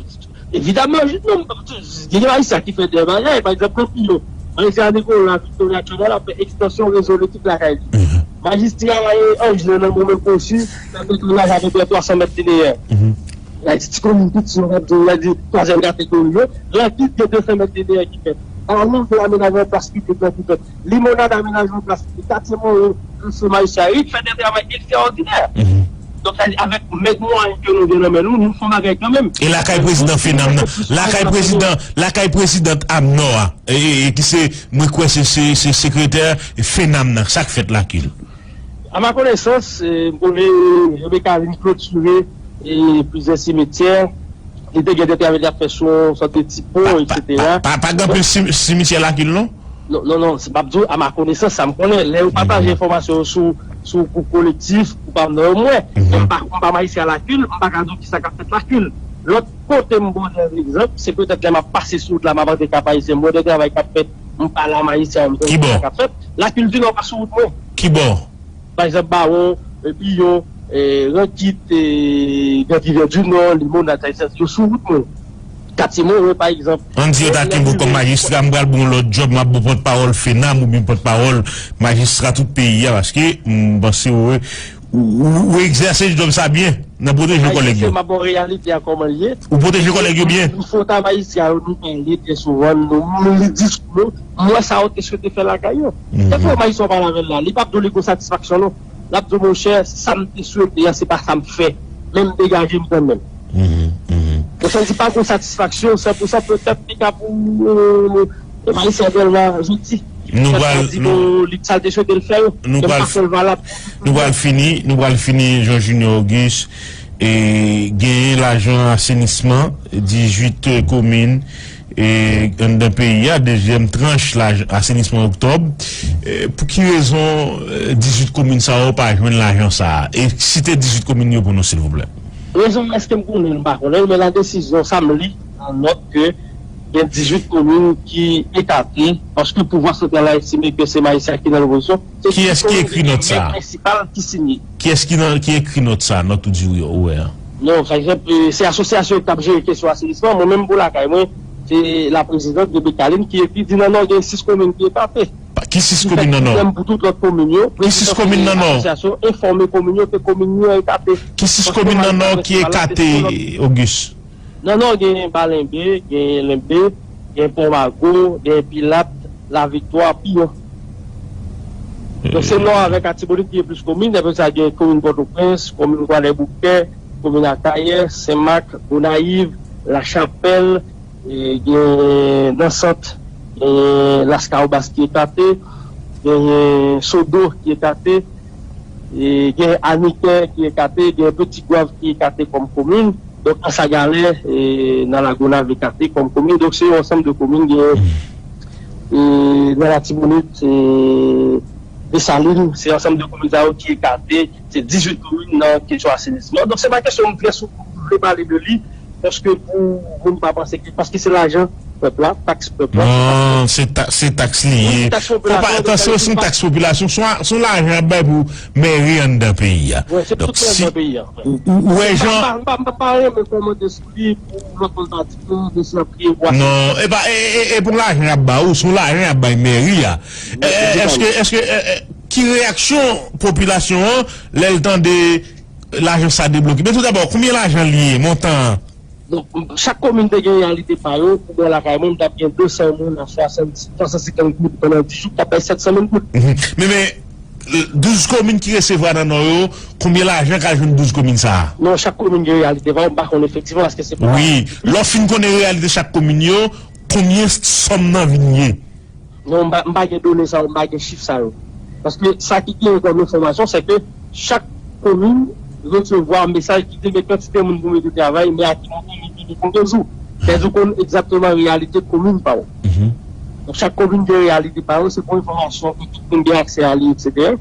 evidaman, non, gen majistra ki fè de bagay, pa egzanp, nan Piyon, majistra Nicolas Victoria Chanel ap fè ekstansyon rezo elektrik lakay li. Majistra Ange nan moman konsi, fè netwayaj apeprè twa san mèt lineè. Ayiti ti komin piti, yo ap di, yo di twazyèm kategori yo. Rankit gen de san mèt lineè ki fèt. Alon gen amenajman plas piblik lan ki fèt. Limonad amenajman plas piblik. Katye Moren, Anse Maïs Charit, fè de travay ekstraòdinè. Donk, sa di, avèk mèg mwayen ke nou gen nan men nou, nou fè yon bagay kanmenm. E lakay prezidan Fenam nan, lakay prezidan, lakay prezidant Amnò a, e, e, e ki se, mwen kwè se, se, se sekretè Fenam nan, sa k fèt lakay li? A ma konesans, e, m konnen Jean Pécaline klotire, e, plizyè simetyè. Li te gen de travay li ap fè sou yon sòt de ti pon, etsetera. Pa, pa, pa, pa gen anpil sim-, simityè lakay li, non? Non, non, non, se p ap di w, a ma konesans, sa m konnen. Lè yo pataje enfòmasyon yo sou, sou gwoup kolektif, gwoup Amnò yo, m wè. Men m pa, m pa majistra lakay, m pa ka di w kisa k ap fèt lakay. Lòt kote m ba w de egzanp, se petèt lè m ap pase sou wout la, m ap antre Kap Ayisyen, m wè de travay k ap fèt, m pale a majistra yo, m konnen kisa k ap fèt. Lakay di Nò pa sou wout mwen. Ki bò? Pa egzanp, Bawon, e, Piyon, e, Rankit, e, Grand Rivière du Nord, Limonad, sa, sa, yo sou wout mwen. Katye Moren, pa egzanp. Ann di yo ta kenbe w kòm majistra, m pral ba w yon lòt djòb, m ap ba w pòtpawòl Fenam oubyen pòtpawòl majistra tout peyi a, paske m panse w, ou, ou, ou egzèse djòb sa byen nan pwoteje kòlèg yo. M ap ba w reyalite a kòman l ye. Ou pwoteje kòlèg yo byen. M fè w ta majistra yo, nou pale trè souvan, nou, nou li diskou yo. M wè sa yo te swete fè lakay yo. Dèfwa majistra w pale avè l la, li p ap di w li gon satisfaksyon non. L ap di w, monchè, sa m te swete a, se pa sa m fè. Men m degaje m kanmenm. Donk, sa vle di pa gon satisfaksyon, se pou sa petèt li ka pou, e, majistra Delva jodi. Nou pral, nou, sa l te swete l fè yo. Nou pral, nou pral fini, nou pral fini, Jean Junior Auguste, e, genyen lajan asenisman, dizuit komin, e, anndan peyi a, dezyèm tranch laj-, asenisman oktòb. E, pou ki rezon, e, dizuit komin sa yo pa jwenn lajan sa a? E site dizuit komin yo pou nou, silvouplè. Rezon, èske m konnen l, m pa konnen l, men nan desizyon sa m li nan nòt ke gen dizuit komin ki ekate, paske pouvwa santral la estime ke se majistra ki nan lopozisyon. Kiyès ki ekri nòt sa a? Kiyès ki nan, ki ekri nòt sa a, nòt ou di ou wè a? Non, pa egzanp, e, se asosyasyon k ap jere kesyon asenisman. Mwen menm pou lakay mwen, se laprezidant Rebecca Lynn ki ekri, di nan Nò gen sis komin ki ekate. Ki sis komin nan Nò? Ki fè pwoblèm pou tout lòt komin yo. Ki sis komin nan Nò? Asosyasyon enfòme komin yo ke komin yo ekate. Ki sis komin nan Nò ki ekate, Auguste? Nan Nò gen Balenbe, gen Lenbe, gen Pòmago, gen Pilat, Laviktwa, Piyon. Donk, se Nò avèk Latibonit ki gen plis komin. Apre sa, gen komin Pòtoprens, komin Kwadèboukè, komin Akayè, Senmak, Gonayiv, Lachapèl, e gen nan Sant, e Laskawobas ki ekate, gen Sodo ki ekate, e gen Anikè ki ekate, gen Peti Gwav ki ekate kòm komin. Donk, Anse à Galets, e nan Lagonav ekate kòm komin. Donk, se yon ansanm de komin gen, e nan Latibonit, e Desalin, se ansanm de komin sa yo ki ekate, se dizuit komin nan kesyon asenisman. Donk, se pa kesyon m vle sou, m vle pale de li, paske pou moun pa panse ke, paske se lajan pèp la, taks pèp la, se taks Non, pèp. se ta, se taks li Wi, ye. se taks Fò pa, popilasyon, attention, se yon taks popilasyon, se yon, se yon lajan y ap bay pou mèri anndan peyi a. Wi, se Donk, tout si mèri nan peyi a. Wi. ou, ou, ou wè M pa, jan m pa, m pa, m pa, m pa renmen kòmante sou li pou lòt moun pa di ke mesye ap kriye pou Non, e pa, e, e, e pou lajan y ap ba ou, se yon lajan y ap bay mèri a. E, e, Wi, èske, èske, e, e, ki reyaksyon popilasyon an lè l tande lajan sa debloke? Men tou dabò, konbyen lajan l ye, montan an? Donk, chak komin te gen reyalite pa yo. Pou mwen, lakay mwen, m t ap gen de san moun a swasannsenk, swasann senkant goud pandan dis jou, k ap bay sèt san mil goud. Mhm. Men, men, douz komin ki resevwa nan Nò yo, konbyen lajan k al jwenn douz komin sa a? Non, chak komin gen reyalite pa yo, m pa konn efektivman, paske se pa Wi, lè w fin konnen reyalite chak komin yo, konbyen sòm nan vin ye? Non, m pa, m pa gen done sa yo, m pa gen chif sa yo. Paske sa ki genyen kòm enfòmasyon, se ke chak komin resevwa mesaj ki di men kantite moun pou mete travay, men a ki montan, men ki konbyen jou. Sètadi ou konn egzakteman reyalite komin pa w. Mhm. Donk, chak komin gen reyalite pa yo, se pou enfòmasyon ke tout moun gen aksè a li, etsetera.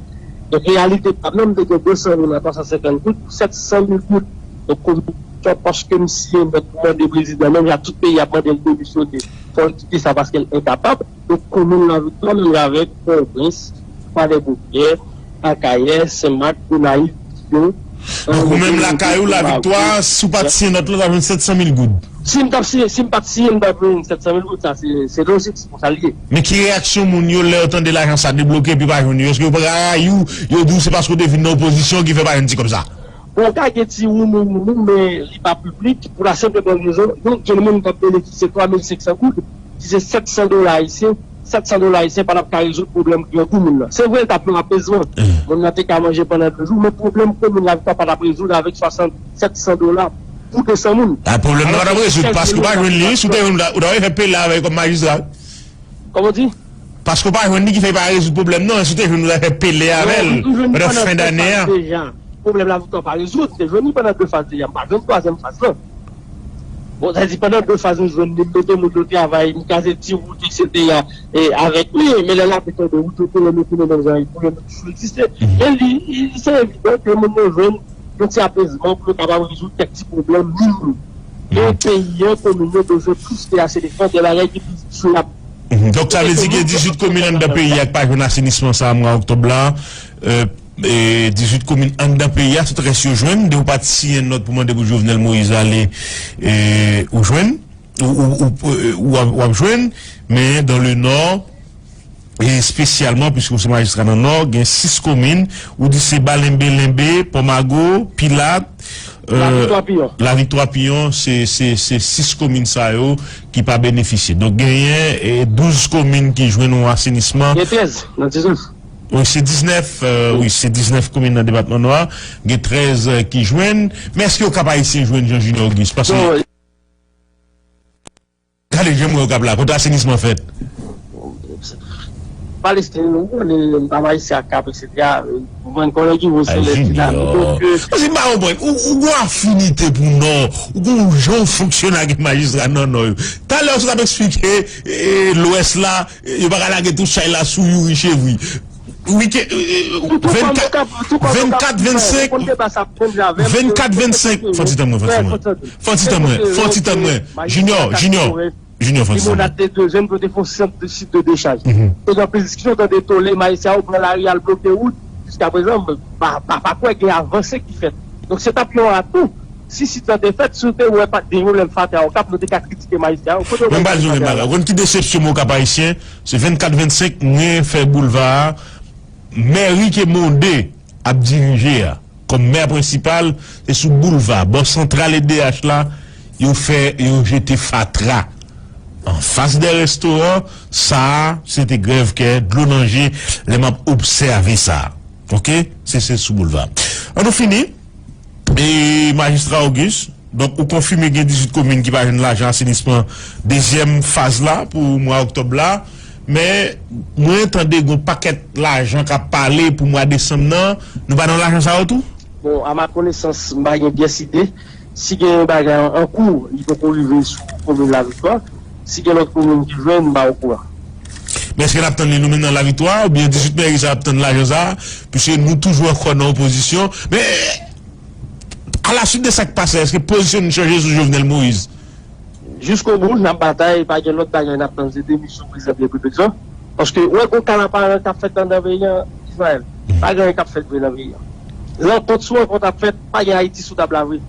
Donk, reyalite pa m nan, m te gen de san moun a twa san senkant goud pou sèt san mil goud. Donk, komin, paske m siyen nòt pou mande prezidan, menm jan tout peyi ap mande l demisyone, fò l kite sa paske l enkapab. Donk, komin Laviktwa, menm jan avèk Pòtoprens, Kwadèboukè, Akayè, Senmak, Gonayiv, Piyon, Donk, ou menm lakay ou, Laviktwa, si w pa t siyen nòt la, w ta jwenn sèt san mil goud. Si m t ap siyen, si m pa t siyen, m t ap jwenn sèt san mil goud, sa se, se lojik, se konsa l ye. Men ki reyaksyon moun yo lè yo tande lajan sa debloke epi pa jwenn yo? Èske yo pa rayi w, yo di w se paske w te vin nan opozisyon ki fè pa jwenn ti kòb sa? Bon, ou ka gen ti woumou woumou, men li pa piblik, pou la senp e bòn rezon, yon grenn moun k ap benefisye twa mil senk san goud, ki se sèt san dola ayisyen, sèt san dola ayisyen pa t ap ka rezoud pwoblèm grangou moun nan. Se vre, l t ap yon apezman. Moun nan te ka manje pandan de jou, men pwoblèm komin Laviktwa pa t ap rezoud avèk swasant, sèt san dola pou de san moun. A, pwoblèm nan pa t ap rezoud, paske w pa jwenn li, si w te jwenn, ou ta, ou ta fè pele avè l kòm majistra. Kòman w di? Paske w pa jwenn li ki fè l pa rezoud pwoblèm nan, si w te jwenn, ou ta fè pele avè l pandan fen dane a. Pwoblèm Laviktwa pa rezoud, m te jwenn li pandan de faz deja, m pa jwenn twazyèm faz lan. Bon, sa di pandan de faz m jwenn li, m mete moun yo travay, m kraze ti wout, etsetera, e, avèk li, men lè lapli tonbe, wout yo koule, nou koule menm jan, pou yo toujou egziste. Men li, li, se evidan ke moun yo jwenn yon ti apezman pou yo kapab rezoud kèk ti pwoblèm minm. Men peyi an, komin yo bezwen plis ke ase de fwa, de bagay ki plis dirab. Mhm. Donk, sa vle di gen dizuit komin anndan peyi a ki pa jwenn asenisman sa a mwa òktòb la. Euh, e dizuit komin anndan peyi a, tout rès yo jwenn. Depi w pa t siyen nòt pou mande pou Jovenel Moïse ale, e, ou jwenn, ou, ou, ou, ou, w ap, w ap jwenn, men dans le Nord, e espesyalman, piske w se majistra nan Nò, gen sis komin, ou di se Balenbe, Lenbe, Pòmago, Pilat, euh, Laviktwa, Piyon. Laviktwa, Piyon, se, se, se sis komin sa yo ki pa benefisye. Donk, genyen, e, douz komin ki jwenn yon asenisman. Gen trèz nan diznèf. Wi, se diznèf, euh, wi, se diznèf komin nan depatman Nò a. Gen trèz, euh, ki jwenn. Men èske yo kap ayisyen jwenn Jean Junior Auguste? Paske, gade jan mwen yo kap la, kote asenisman fèt? Palestin, nou konnen, m pa ayisyen ak kap, etsetera. Ou konprann, konnen ki vo se lè dinamik. Donk, euh, paske m pa konprann. Ou, ou gon afinite pou Nò, ou gon jan w fonksyone ak majistra nan Nò yo. Talè, ou t ap eksplike, e, Lwès la, e, yo pa ka lage tout chay la sou Youri Chevri. Wike-, e, e, vennkat, vennkat, vennsenk, vennkat, vennsenk, fò ti tan mwen, fò ti tan mwen. Fò ti tan mwen, fò ti tan mwen. Junior, Junior, Junior, fò ti tan mwen. Limonad te dwe jwenn pou te fè yon sant de, sit de dechaj. Te gen anpil diskisyon, tande tole, majistra yo pran lari al bloke wout. Jiskaprezan, pa, pa, pa kwè gen avanse ki fèt. Donk, se t ap yon atou. Si sit lan te fèt, si w te wè pa t gen pwoblèm fatra Okap, nou te ka kritike majistra yo. Kote yo mete fatra yo la? Ou konn ki desepsyon m wè Okap Ayisyen? Se vennkat vennsenk, mwen fè boulva a. Mèri ke Monde ap dirije a, kòm mè prensipal, se sou boulva, bò santral E D H la, yo fè, yo jete fatra. Anfas de restoran, sa a, se te grèv kè, dlo nan je, lè m ap obsève sa. Oke? Se, se sou boulva. An nou fini. E Majistra Auguste, donk, ou konfime gen dizuit komin ki pa jwenn lajan asenisman dezyèm faz la pou mwa oktòb la. Men, mwen tande gen yon pakèt lajan k ap pale pou mwa desanm nan. Nou pa nan lajan sa yo tou? Bon, a ma konesans, m pa gen pyès ide. Si gen yon bagay an, an kou, li poko rive sou komin Laviktwa. Si gen lòt komin ki jwenn, m pa okouran. Men èske n ap tann li nou menm nan Laviktwa, oubyen dizuit mèri sa ap tann lajan sa? Piske nou toujou ankò nan opozisyon. Men, a la suite de sa k pase, èske pozisyon nou chanje sou Jovenel Moïse? Jiskobou, n ap batay, pa gen lòt bagay n ap tann, se demisyon prezidan Repiblik lan. Paske, ou wè, gon kalaparan k ap fèt anndan peyi an, Izrayèl. Pa gen anyen k ap fèt vre nan peyi an. Rankont sou rankont ap fèt, pa gen Ayiti sou tab la vre.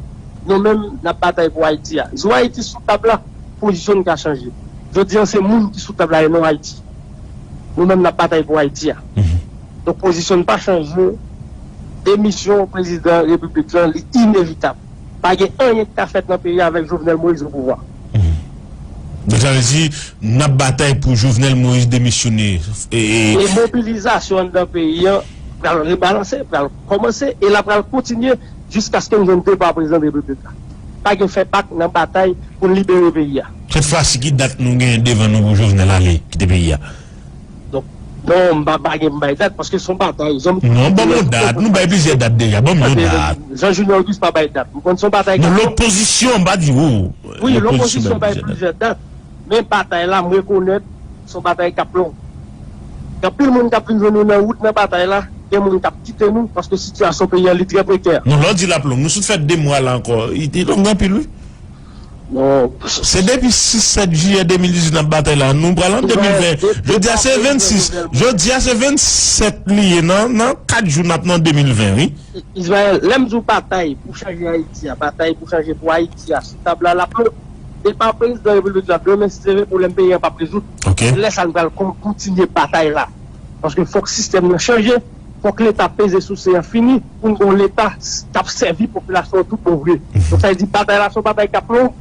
Nou menm, n ap batay pou Ayiti a. Jou Ayiti sou tab la, pozisyon n ka chanje. Jodi an, se moun ki sou tab la e non Ayiti. Nou menm, n ap batay pou Ayiti a. Donk, pozisyon n pa chanje. Demisyon prezidan Repiblik lan, li inevitab. Pa gen anyen ki ka fèt nan peyi a avèk Jovenel Moïse o pouvwa. Donk, sa vle di, n ap batay pou Jovenel Moïse demisyone. E, e, e mobilizasyon anndan peyi an pral rebalanse, pral kòmanse, e l ap pral kontinye jiskaske n jwenn depa prezidan Repiblik la. Pa gen fè bak nan batay pou n libere peyi a. Sèt fwa si, ki dat nou genyen devan nou pou Jovenel ale kite peyi a? Donk, non, m pa, pa gen pou bay dat, paske se yon batay. Non, ban m yon dat. Nou bay plizyè dat deja. Ban m yon dat. Jean Junior Auguste pa bay dat. Ou konn se yon batay k ap long. Non, lopozisyon, m pa di ou. Wi, lopozisyon bay plizyè dat. Men batay la, m rekonèt, se yon batay k ap long. Gen anpil moun k ap vin jwenn nou nan wout nan batay la, gen moun k ap kite nou, paske sitiyasyon peyi an, li trè prekè. Non, lè w di l ap long, nou sot fè de mwa la ankò. Li, li long anpil, wi. Non. Se depi sis, sèt jiyè de mil dizuit n ap batay la. Nou pral an de mil ven. Jodi a se vennsis. Jodi a se vennsèt li ye. Nan, nan kat jou n ap nan de mil ven, wi. Izrayèl, lè m di w batay pou chanje Ayiti a, batay pou chanje pou Ayiti a, sou tab la, l ap long. Depa prezidan Repiblik la, demen, si Dye vle, pwoblèm peyi an p ap rezoud. Ok. Se lè sa n pral kon-, kontinye batay la. Paske fòk sistèm nan chanje, fòk Leta peze souse an fini, pou n gen yon Leta s-, k ap sèvi popilasyon an tout bon vre. Donk, sa vle di, batay la se yon batay k ap long,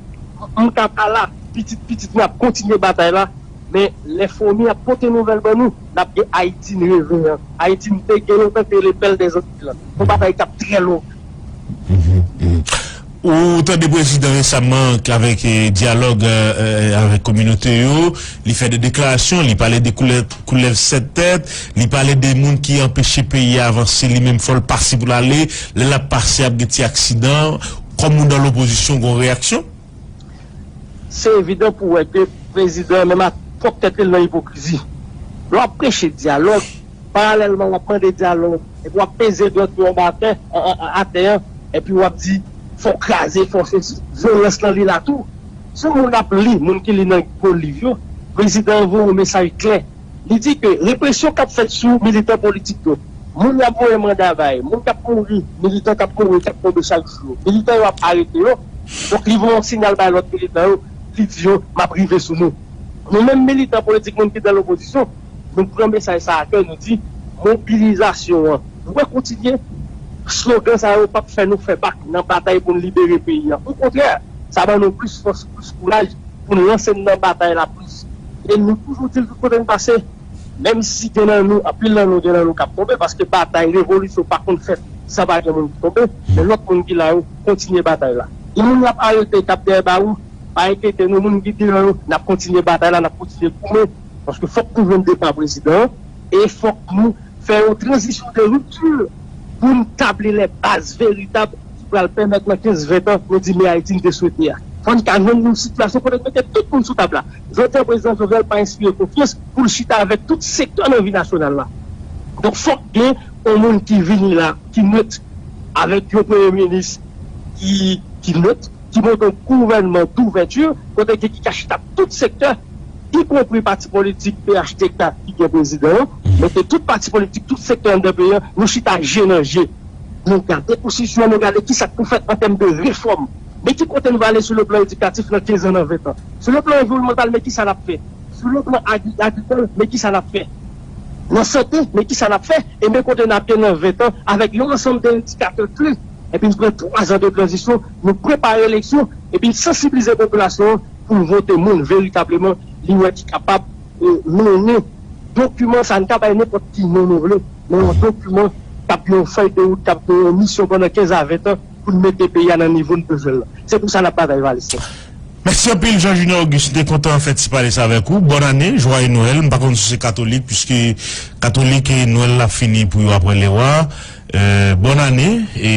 m ka pa la, pitit, pitit mwen ap kontinye batay la, men lè fomi ap pote nouvèl ban nou, n ap gen Ayiti n reve an. Ayiti n te gen lontan ke le bèl dèzantil lan. Se yon batay k ap trè long. Ou tande prezidan resaman k-, avèk, eh, dyalòg, eh, eh, avèk kominote yo, li fè de deklarasyon, li pale de koulè-, koulèv sèt tèt, li pale de moun ki anpeche peyi a avanse, li menm fò l pase pou l ale, lè l ap pase ap gen ti aksidan, kòm ou nan lopozisyon, gon reyaksyon? Se evidan pou wè ke prezidan menm ak pwòp tèt li nan ipokrizi. Lè w ap preche dyalòg, paralèlman w ap mande dyalòg, epi w ap peze dwèt ou anba atè, an, an, an, atè an, epi w ap di, fò w kraze, fò w sesi. Vyolans lan li la tou. Si yon moun ap li, moun ki li nan gwo liv yo, prezidan an voye yon mesaj klè. Li di ke represyon k ap fèt sou militan politik yo, moun y ap voye manda bay, moun k ap mouri, militan k ap mouri, k ap tonbe chak jou, militan yo ap arete yo. Donk, li voye yon sinyal bay lòt militan yo, li di yo, m ap rive sou nou. Nou menm militan politik, moun ki nan lopozisyon, nou pran mesaj sa a kè, nou di, mobilizasyon an dwe kontinye. Slogan sa yo p ap fè nou fè bak nan batay pou n libere peyi an. Okontrè, sa ban nou plis fòs, plis kouraj pou n lanse n nan batay la plis. E nou toujou di l tout kote n pase, menm si gen nan nou, anpil nan nou, gen nan nou k ap tonbe, paske batay revolisyon pa konn fèt san pa gen moun ki tonbe, men lòt moun ki la yo kontinye batay la. Gen moun y ap arete, k ap dèyè bawon, pa enkyete nou, moun ki deyò yo, n ap kontinye batay la, n ap kontinye goumen, paske fòk nou jwenn depa prezidan an, e fòk nou fè yon tranzisyon de ripti pou n tabli lè baz veritab ki pral pèmèt nan kenz ven tan nou di men Ayiti n te swete a. Fò n ka jwenn yon sitiyasyon kote n mete tout moun sou tab la. Jodi a, prezidan Jovenel pa enspire konfyans pou l chita avèk tout sektè nan vi nasyonal la. Donk, fòk gen yon moun ki vini la, ki net, avèk yon premye minis ki, ki net, ki monte yon gouvènman douvèti, kote ki, ki ka chita tout sektè, ikonpri pati politik P H T K ki gen prezidan an, mete tout pati politik, tout sektè anndan peyi an, nou chita je nan je. Nou gade pwosesyon an, nou gade kisa k pou fèt an tèm de refòm. Men ki kote n va ale sou le plan edikatif nan kenz an, nan ven tan. Sou le plan anviwònmantal, men kisa n ap fè. Sou le plan agri-, agrikòl, men kisa n ap fè. Nan sante, men kisa n ap fè. E men kote n ap ye nan ven tan, avèk yon ansanm de endikatè kle. Epi n pran twa zan de tranzisyon, nou prepare eleksyon, epi n sansibilize popilasyon an, pou l vote moun veritableman li wè ki kapab, e, mennen dokiman sa. N ka bay nenpòt ki non nou vle, men yon dokiman k ap gen yon fèy de wout, k ap gen yon misyon pandan kenz a ven tan pou n mete peyi a nan nivo n bezwen l lan. Se pou sa n ap batay, Valestin. Mèsi anpil, Jean Junior Auguste. M te kontan fè ti pale sa avèk ou. Bòn ane, jwaye Nwèl. M pa konn si w se katolik, piske katolik, e, Nwèl la fini pou yo apre Lewa. E, bòn ane. E,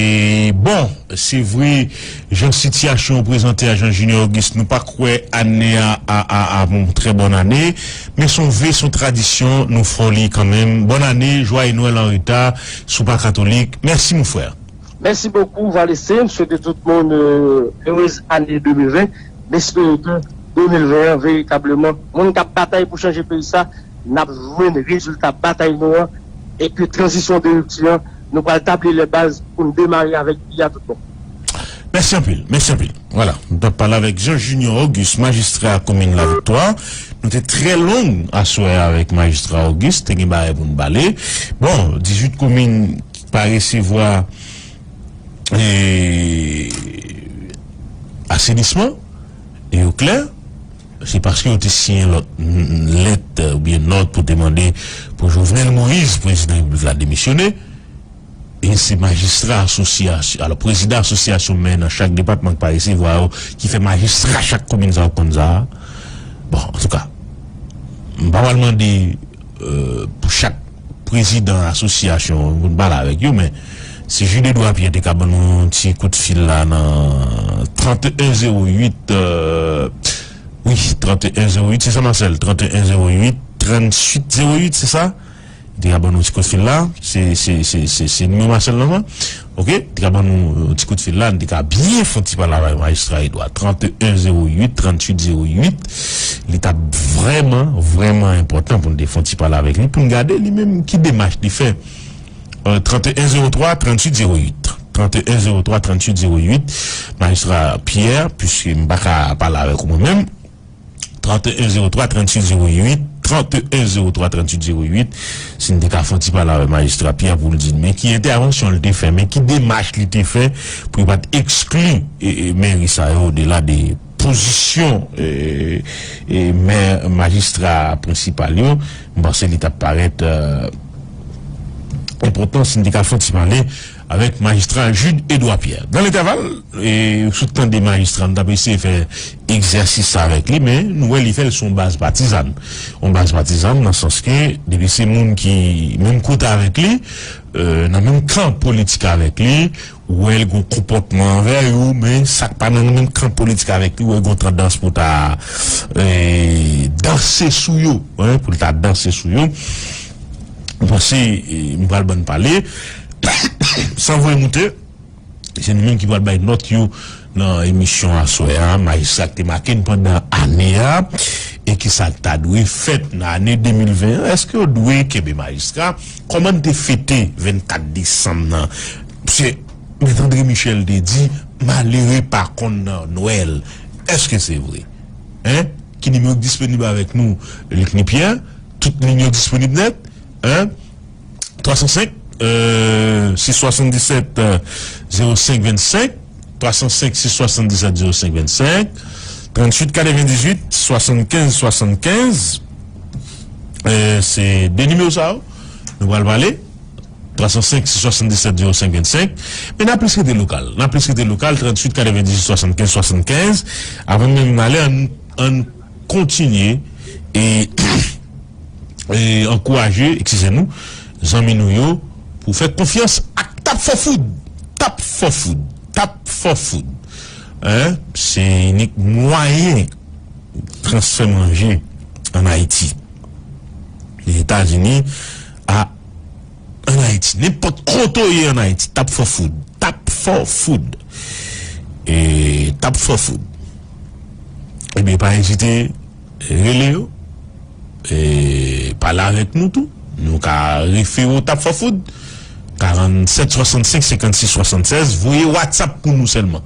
bon, se vre, jan sitiyasyon an prezante a, Jean Junior Auguste, nou pa kwè ane a, a, a, a yon trè bòn ane. Men se yon ve, se yon tradisyon, nou fè li kanmenm. Bòn ane, jwaye Nwèl an reta, si w pa katolik. Mèsi, mon frè. Mèsi bokou, Valestin. M swete tout moun, euh, erez ane de mil ven. M espere ke de mil ven an, veritableman, moun k ap batay pou chanje peyi sa, n ap jwenn rezilta batay nou an, e ke tranzisyon de ripti an, nou pral tabli lè baz pou n demare avèk peyi a tout bon. Mèsi anpil, mèsi anpil. Vwala, nou t ap pale avèk Jean Junior Auguste, majistra komin Laviktwa. Nou te trè long aswè a avèk majistra Auguste, te gen bagay pou n pale. Bon, dizuit komin ki pa resevwa, e, asenisman, e yo klè, se paske yo te siyen lòt, n-, lèt, e, oubyen nòt pou te mande pou Jovenel Moïse, prezidan repiblik la, demisyone. E se majistra asosyasyon, alò, prezidan asosyasyon mè nan chak depatman ki pa resevwa yo, ki fè majistra chak komin sa yo konn sa. Bon, antouka, m pa pral mande, e, pou chak prezidan asosyasyon pou n pale avèk yo, men si Jude Edouard Pierre te ka ban nou yon ti kout fil la nan trant e en zewo uit, e, wi, trant e en zewo uit, se sa, Marcel? Trant e en zewo uit, tranntuit zewo uit, se sa? Li te ka ban nou ti kout fil la. Se, se, se, se, se nimewo Marcel lan, non? Oke, li te ka ban nou, e, ti kout fil la, nou te ka byen fè yon ti pale avèk majistra Edouard. Trant e en zewo uit, tranntuit zewo uit. Li t ap vrèman, vrèman enpòtan pou n te fè yon ti pale avèk li, pou n gade li menm ki demach li fè. E, trant e en zewo twa, tranntuit zewo uit. Trant e en zewo twa, tranntuit zewo uit. Majistra Pierre, piske m pa ka pale avèk ou mwen menm. Trant e en zewo twa, tranntuit zewo uit, trant e en zewo twa, tranntuit zewo uit. Si n te ka fè yon ti pale avèk majistra Pierre pou l di n men ki entèvansyon l te fè, men ki demach li te fè pou yo pa t ekskli, e, e, mèri sa yo odela de pozisyon, e, e, mè, majistra prensipal yo, m panse li t ap parèt, e, enpòtan si n te ka fè yon ti pale avèk majistra Jude Edouard Pierre. Nan lentèval, e, sou tande majistra, nou t ap eseye fè egzèsis sa avèk li, men nou wè li fè l sou yon baz patizàn. Yon baz patizàn nan sans ke depi se moun ki menm kote avèk li, e, nan menm kan politik avèk li, ou wè l gon konpòtman anvè yo, men sa k pa nan menm kan politik avèk li, ou wè l gon tandans pou ta, e, danse sou yo, wi, pou l ta danse sou yo. M panse, e, m pral ban n pale. San voye moute, se nou menm ki pral bay nòt yo nan emisyon aswè a, majistra k te make n pandan ane a, e ki sa k ta dwe fèt nan ane de mil ven an, èske yo dwe kenbe majistra? Kòman n te fete vennkat desanm nan? Paske Mèt André Michel te di, malere pa konn nan Nwèl. Èske se vre? Hein? Ki nimewo k disponib avèk nou? Luc Nipierre, tout liy yo disponib nèt, hein? Twa san senk, euh, sis swasanndisèt, euh, zewo senk vennsenk, twa san senk, sis swasanndisèt, zewo senk vennsenk, tranntuit katrevendizuit, swasannkenz swasannkenz, euh, se de nimewo sa yo nou pral pale, twa san senk, sis swasanndisèt, zewo senk vennsenk. Men n ap plis rete lokal. N ap plis rete lokal, tranntuit katrevendizuit, swasannkenz swasannkenz. Avan menm n ale, ann, ann kontinye e e, ankouraje, eskize nou, zanmi nou yo pou fè konfyans ak Tap Fò Food. Tap Fò Food. Tap Fò Food. Hein? Se inik mwayen transfè manje ann Ayiti. Lèzetazini a ann Ayiti. Nenpòt kote w ye ann Ayiti, Tap Fò Food. Tap Fò Food. E, Tap Fò Food. Ebyen, pa ezite rele yo, e, pale avèk nou tou. Nou ka refere w Tap Fò Food, karannsèt swasannsenk senkannsis swasannsèz, voye WhatsApp pou nou sèlman.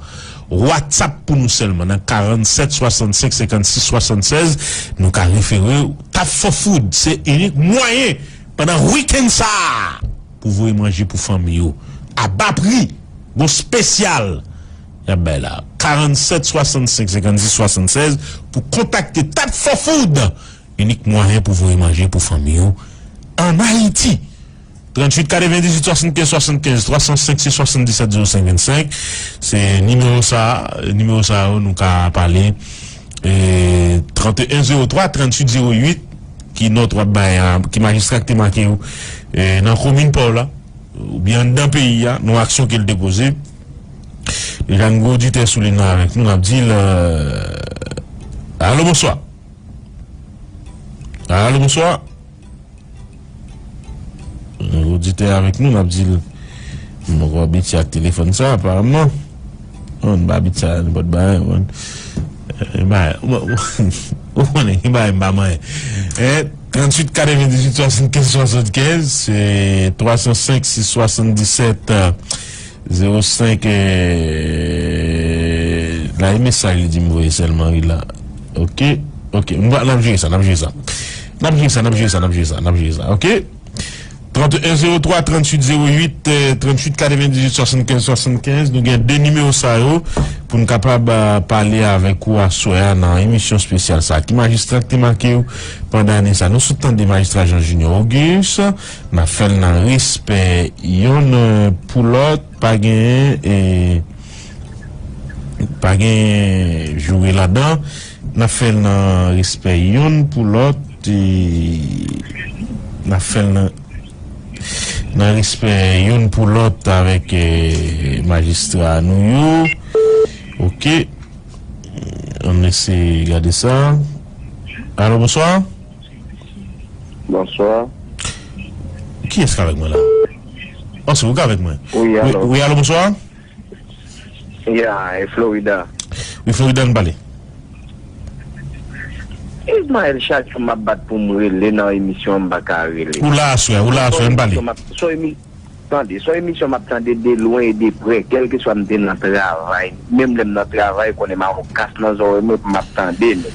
WhatsApp pou nou sèlman, nan karannsèt swasannsenk senkannsis swasannsèz, nou ka refere w Tap Fò Food. Se inik mwayen pandan wikenn sa a pou voye manje pou fanmi yo. A ba pri, gon espesyal. N ap bay la. Karannsèt swasannsenk senkannsis swasannsèz pou kontakte Tap for Food. Inik mwayen pou voye manje pou fanmi w ann Ayiti. Tranntuit katrevendizuit swasannkenz swasannkenz, twa san senk se swasanndisèt zewo senk vennsenk. Se nimewo sa, nimewo sa yo nou ka pale. E, trannteyen zewo twa, tranntuit zewo uit, ki nòt w ap bay a, ki majistra ki te make w, e, nan komin pa w la, oubyen anndan peyi a, nan aksyon ke l te poze. Deja n gen oditè sou liy nan avèk nou, n ap di l, e, alo, bonswa. Alo, bonswa. Yon oditè avèk nou, n ap di l, m poko abitye ak telefòn sa, aparaman. Bon, m pa abitye a nenpòt bagay, bon. E, bagay, ou konnen, bagay m pa manyen. E, tranntuit katrevendizuit swasannkenz swasannkenz, se twa san senk sis swasanndisèt, zewo senk, e, la, e mesaj li di m voye sèlman, wi, la. Ok, ok, m va, n ap jere sa, n ap jere sa. N ap jere sa, n ap jere sa, n ap jere sa, n ap jere sa, ok? Trannteyen zewo twa, tranntuit zewo uit, e, tranntuit katrevendizuit swasannkenz swasannkenz. Nou gen de nimewo sa yo pou n kapab, e, pale avèk ou aswè a nan emisyon espesyal sa a. Ki majistra ki te make w pandan ane sa? Nou sot tande majistra Jean Junior Auguste. N ap fè l nan respè yonn, e, pou lòt. Pa gen, e, pa gen joure ladan. N ap fè l nan respè yonn pou lòt. E, n ap fè l nan, nan respè yonn pou lòt avèk, e, majistra nou yo. Ok. Ann eseye gade sa. Alo, bonswa. Bonswa. Kiyès k avèk mwen la? Oh, se ou k avèk mwen. Wi, wi, alo. Wi, alo, bonswa. Ya, e Florida. Wi, Florida, n pale. Ismaël, chak jou m ap bat pou m rele nan emisyon an, m pa ka rele. Ou la aswè, ou la aswè, n pale. Son emi-, tande, son emisyon m ap tande de lwen e de prè, kèlkeswa m te nan travay. Menm lè m nan travay, konnen m a yon kas nan zòrèy mwen pou m ap tande nou.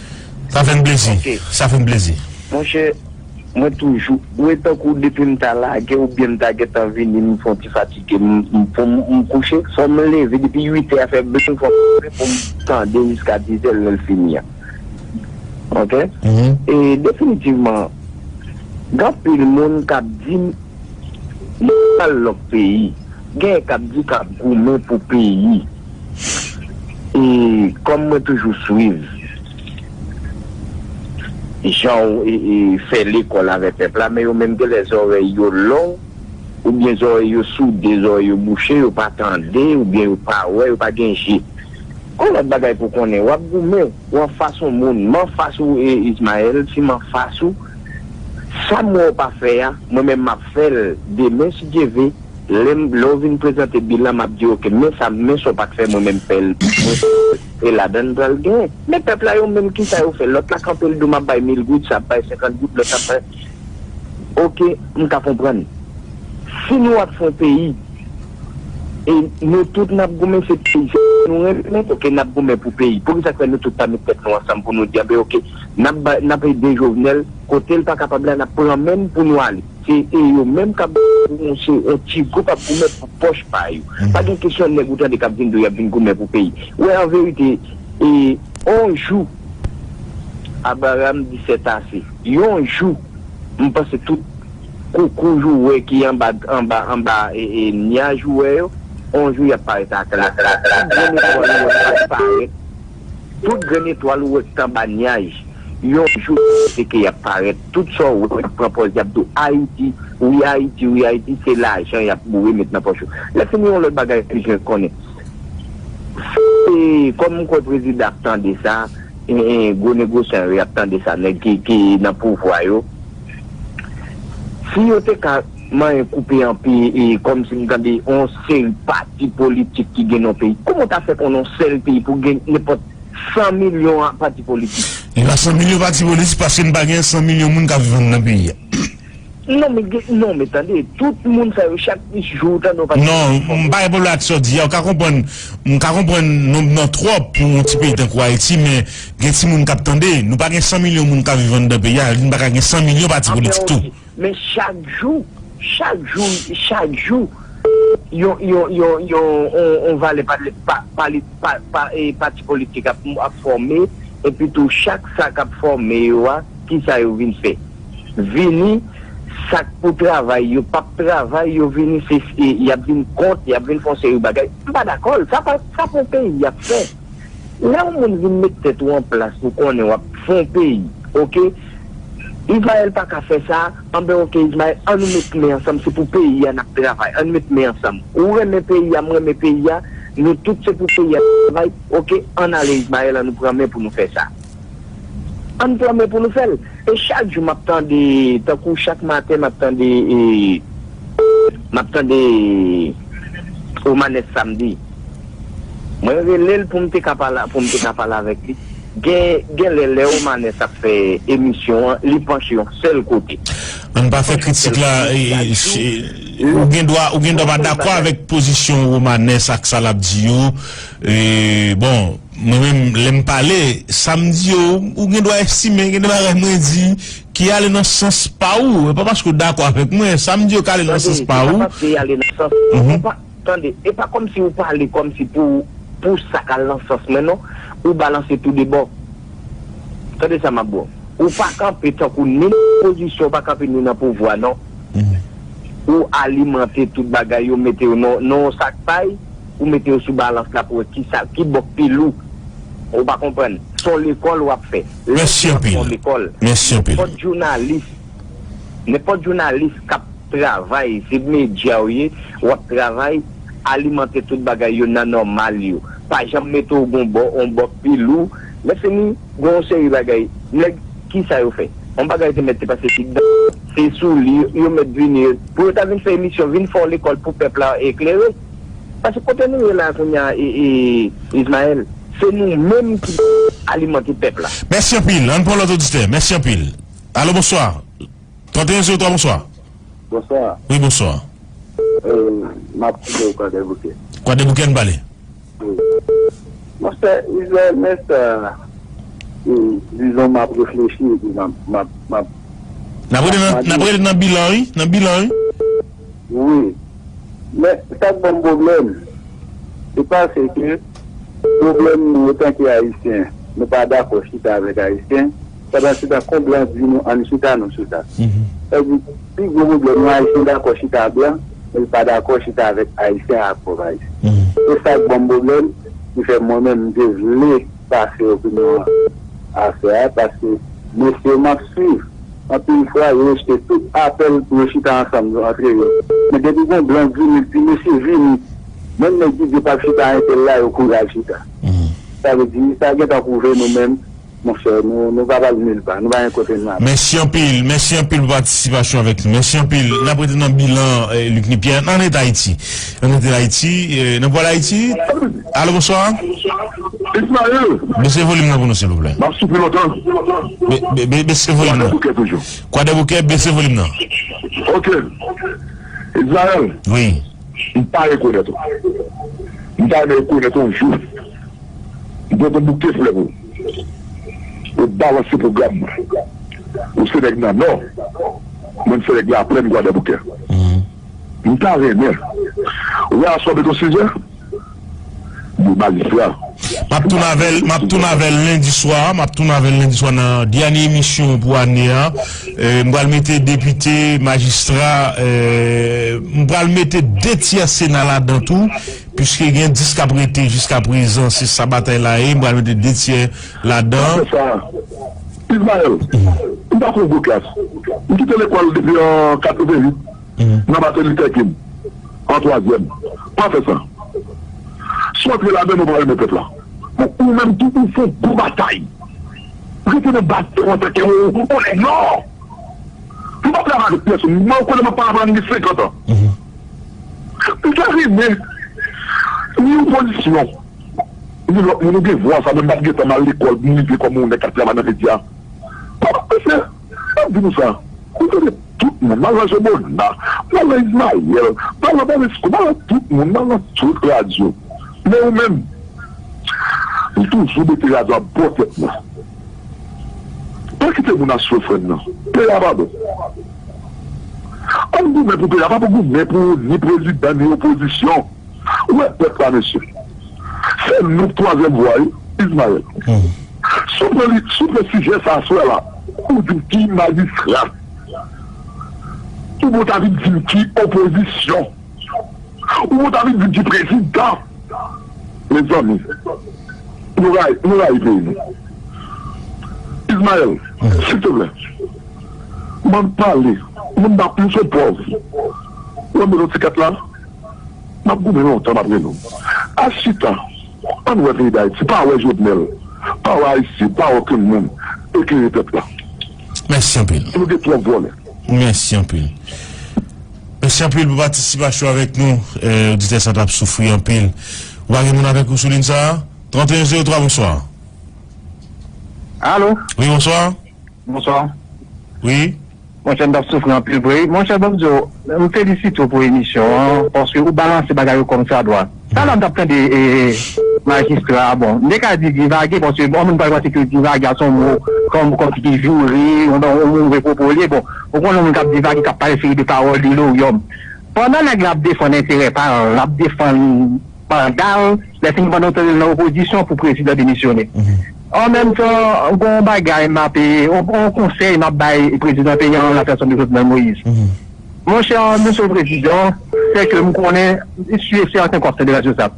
Sa fè n plezi. Ok. Sa fè n plezi. Monchè, mwen toujou, ou wè tankou depi m ta lage oubyen m ta gentan vini, m fè yon ti fatige, m, m, pou m, m kouche, fò m leve depi uit è a fè bling, fò m leve pou m tande jiska diz è lè l fini an. Ok? Mhm. E definitivman, gen anpil moun k ap di m, m pral lòt peyi. Gen k ap di k ap goumen pou peyi. E kòm mwen toujou swiv jan w, e, e, fè lekòl avè pèp la, men yo menm genlè zòrèy yo long, oubyen zòrèy yo soude, zòrèy yo bouche, yo pa tande, oubyen yo pa wè, yo pa gen je. Yon lòt bagay pou konnen, w ap goumen, w anfas yon moun, m anfas ou, e, Ismaël, si m anfas ou, sa m wè w pa fè a, mwen menm m ap fè l demen, si Dye ve, lè m, lè w vin prezante bilan, m ap di, ok, men sa, men sa w pa t fè, mwen menm fè l, mwen, e ladan n pral genyen. Men pèp la, yo menm, kisa yo fè? Lòt la kanpe, l di w, m ap bay mil goud, sa ap bay senkant goud, lòt la ap bay. Ok, m ka konprann. Si nou ap fè yon peyi, e nou tout n ap goumen, se peyi sa nou renmen, ok, n ap goumen pou peyi. Poukisa k fè nou tout pa met tèt nou ansanm pou nou di, anben, ok, n ap ba, n ap ede Jovenel, kote l pa kapab la, n ap pran men n pou nou ale. Se e yo menm k ap goumen, se yon ti gwoup ap goumen pou pòch pa yo. Mhm. Pa gen kesyon nèg ou tande k ap vin di w y ap vin goumen pou peyi. Ou wè, an verite, e, yon jou, Abraham di sètase. Yon jou, m panse tout koukouj ou wè ki anba, anba, anba, e, e, nyaj ou wè yo, yon jou y ap parèt akla. Tout grenn etwal ou wè k ap parèt, tout grenn etwal ou wè k t anba nyaj, yon jou se ke y ap parèt. Tout sa w wè y ap pran pòz, y ap di w, Ayiti, wi Ayiti, wi Ayiti, se lajan y ap boure met nan pòch ou. Lè fini, yon lòt bagay ke jen konnen. E, kòm m kwè prezidan ap tande sa, e, e, gwo negosyan yo, y ap tande sa, nèg ki, ki nan pouvwa yo. Si yo te ka manyen koupe an pe, e, kòmsi m tande yon seri pati politik ki gen nan peyi, kòman w ta fè konnen yon sèl peyi pou gen nenpòt san milyon a pati politik? Li pa san milyon pati politik paske n pa gen san milyon moun k ap viv anndan peyi a. Non, men gen, non, men tande, tout moun sa yo, chak jou, tande yon pati politik. Non, m pa gen pwoblèm ak sa w di a, ou ka konprann, m ka konprann nonb nan twòp pou yon ti peyi tankou Ayiti, men gen timoun k ap tande, nou pa gen san milyon moun k ap viv anndan peyi a, nou pa ka gen san milyon pati politik tou. Ok, men chak jou, chak jou, chak jou, yon yon yon yon on, on valè pa, pa, pa, pa, pa, e, pati politik ap, ap fòme, epi tou chak sa k ap fòme yo a, kisa yo vin fè? Vini, sa k pou travay yo p ap travay, yo vini, se, e, y ap vin kont, y ap vin fè yon seri bagay. M pa dakò l, sa pa, sa pa yon peyi y ap fè. Lè yon moun vin met tèt ou an plas, ou konnen w ap fè yon peyi, oke? Izmayèl pa ka fè sa, anben oke, Izmayèl, ann nou met men ansanm, se pou peyi a n ap travay, ann met men ansanm. Ou renmen peyi a, m renmen peyi a, nou tout se pou peyi a n ap travay, oke, ann ale Izmayèl, ann nou pran men pou nou fè sa. Ann pran men pou nou fè l. E chak jou m ap tande, tankou chak maten m ap tande, e, m ap tande Omanès Samdi. Mwen rele l pou m te ka pale, pou m te ka pale avèk li. Gen, gen lè, lè Omanès ap fè emisyon an, li panche yon sèl kote. Ann pa fè kritik la, e, e, ou gen dwa, ou gen dwa pa dakò avèk pozisyon Omanès ak sa l ap di yo. E, bon, mwen menm, lè m pale, sa m di yo, ou gen dwa estime, gen de bagay mwen di ki ale nan sans pa ou. E pa paske w dakò avèk mwen, sa m di yo ka ale nan sans pa ou. Tande, e pa paske y ale nan sans, mhm, ou pa, tande, e pa kòmsi ou pale kòmsi pou, pou sa k al nan sans mwen, non. Ou balanse tou de bò. Tande sa m ap di w. Ou pa kanpe tankou ni nan opozisyon, ou pa kanpe ni nan pouvwa, non. Mhm. Ou alimante tout bagay, yo mete yo nan, nan yon sak pay, ou mete yo sou balans la pou wè ki sa, ki bò k pi lou. Ou pa konprann. Se yon lekòl w ap fè. Mèsi anpil. Se yon lekòl. Mèsi anpil. Nenpòt jounalis, nenpòt jounalis k ap travay, se medya w ye, w ap travay, alimante tout bagay yo nan nòmal yo. Pa janm mete w gon bò, yon bò k pi lou. Lè fini, gon yon seri bagay. Nèg, kisa yo fè? Yon bagay te mèt te pase Tigdan, se sou li, yo mèt vini, pou yo ta vin fè emisyon, vin fè yon lekòl pou pèp la eklere. Paske kote nou ye la kounye a, e, e, Ismaël, se nou menm ki alimante pèp la. Mèsi anpil. Ann pran lòt oditè. Mèsi anpil. Alo, bonswa. Trant e en zewo twa, bonswa. Bonswa. Wi, bonswa. Euh, m ap koute w Kwadèboukè. Kwadèboukè, n pale. Wi. Monchè, Israël, men sa, e, dizon, m ap reflechi, epi m ap, m ap, m ap, n ap rete nan, n ap rete nan bilan, wi. Nan bilan, wi. Wi. Men, sa k ban m pwoblèm, se paske pwoblèm nou, otanke Ayisyen, nou pa dakò chita avèk Ayisyen, pandan se tan, kon blan di nou, ann chita nou sou sa. Mhm. Sa vle di, pi gwo pwoblèm nou, Ayisyen dakò chita a blan, men l pa dakò chita avèk Ayisyen ak pwòp Ayisyen. Mhm. Se sa k ban m pwoblèm, ki fè mwen menm, m te vle pase opinyon an a fè a, paske mesye yo m ap swiv, anpil fwa, yo rejte tout apèl pou yo chita ansanm yo, antre yo. Men depi gon blan di, li di, "Mesye, vini." Menm nèg ki di yo p ap chita a entèl la, yo kouri al chita. Mhm. Sa vle di, sa gentan pwouve nou menm, monchè, nou, nou pa pral nil pa, nou pa gen kote n ap. Mèsi anpil, mèsi anpil pou patisipasyon avèk nou. Mèsi anpil. N ap rete nan bilan, eh, Luc Nipierre. Nan rete Ayiti. Nan rete Ayiti, eh, nan pral Ayiti. Alo, bonswa. Ismaël. Bese volim nan pou nou, silvouplè. M ap soufri lontan. Be-, be-, be-, bese volim nan. Kwadèboukè toujou. Kwadèboukè, bese volim nan. Ok. Ismaël. Wi. M pa rekonèt ou. M ta renmen rekonèt ou yon jou. M pran konn bouke flè pou ou. Ou balanse pwogram mwen. Ou se nèg nan Nò. Mwen se nèg Laplèn Kwadèboukè. Mhm. M ta renmen. Ou wè aswè m met yon sijè? Yo majistra. M ap tounen avè l, m ap tounen avè l lendi swa, m ap tounen avè l lendi swa nan dènye emisyon pou ane a. Eh, m pral mete depite, majistra, eh, m pral mete de tyè Sena ladan tou, piske gen dis k ap rete jiska prezan, se sa batay la ye, m pral mete de tyè ladan. Sa fè sa. Ismaël, m pa t yon gwo klas. M kite lekòl depi an katreven uit, nan Martin Luther King, an twazyèm. Pa fè sa. Si w antre ladan, nou pa renmen pèp la. Bon, ou menm tou, ou fè yon gwo batay. Rete nan baz ou antanke yon, yon nèg Nò. M p ap travay avèk pèsonn. Mwen, ou konnen m ap pale avè w, m gen senkant an. M ta renmen ni opozisyon, ni lòt moun, ou gen vwa sa, mwen m pa t gen tan m al lekòl pou m rive kòm yon nèg k ap travay nan medya. Papa, mesye, m ap di nou sa, m tande tout moun, m al nan Jobona, m al nan Ismaël, m al nan Borisco, m al nan tout moun, m al nan tout radyo. Men ou menm, ou toujou mete radyo a bò tèt mwen. Pa kite moun ap swe frè m nan. Peye a pa bon. Ann goumen pou peyi a, pa pou goumen pou ni prezidan, ni opozisyon. Ou wè pèp la, mesye. Se nou k twazyèm vwa, wi, Ismaël. Si w pran li, si w pran sijè sa aswè la, ou di m ki majistra. Ou bon ta vin di m ki opozisyon. Ou bon ta vin di m ki prezidan. Mezanmi, nou rayi, nou rayi peyi nou. Ismaël, silteplè, ban m pale. Moun pa plis se pòv. Ou wè m yon ti kat la? M ap goumen lontan, m ap rele w. Al chita, ann wè peyi Dayiti. Pa wè Jovenel, pa wè Ayisyen, pa wè okenn moun. Eklere pèp la. Mèsi anpil. Nou gen twòp vòlè. Mèsi anpil. Mèsi anpil pou patisipasyon avèk nou. Eh, oditè sa t ap soufri anpil. Ou pa gen moun avèk ou sou liy sa a? Trant e en zewo twa, bonswa. Alo? Wi, bonswa. Bonswa. Wi. Monchè, m t ap soufri anpil vre. Monchè, ban m di w, m felisite w pou emisyon an, paske ou balanse bagay yo kòmsadwa. Talè m t ap tande, e, majistra a, bon, m te ka di divage, paske bon, moun pa panse ke divage a se yon mo, kòm, kòm ki joure, yon, yon move pwopo li ye. Bon, ou konnen moun k ap divage, k ap pale seri de pawòl deloryon. Pandan nèg la ap defann enterè pa l, l ap defann manda l, lè fini pandan w tande l nan opozisyon pou prezidan demisyone. An menm tan, gen yon bagay m ap, yon, yon konsèy m ap bay prezidan peyi an, la pèsòn de Jovenel Moïse. Monchè, mesye prezidan, sè ke m konnen, si e sèten, w ap tande radyo sa.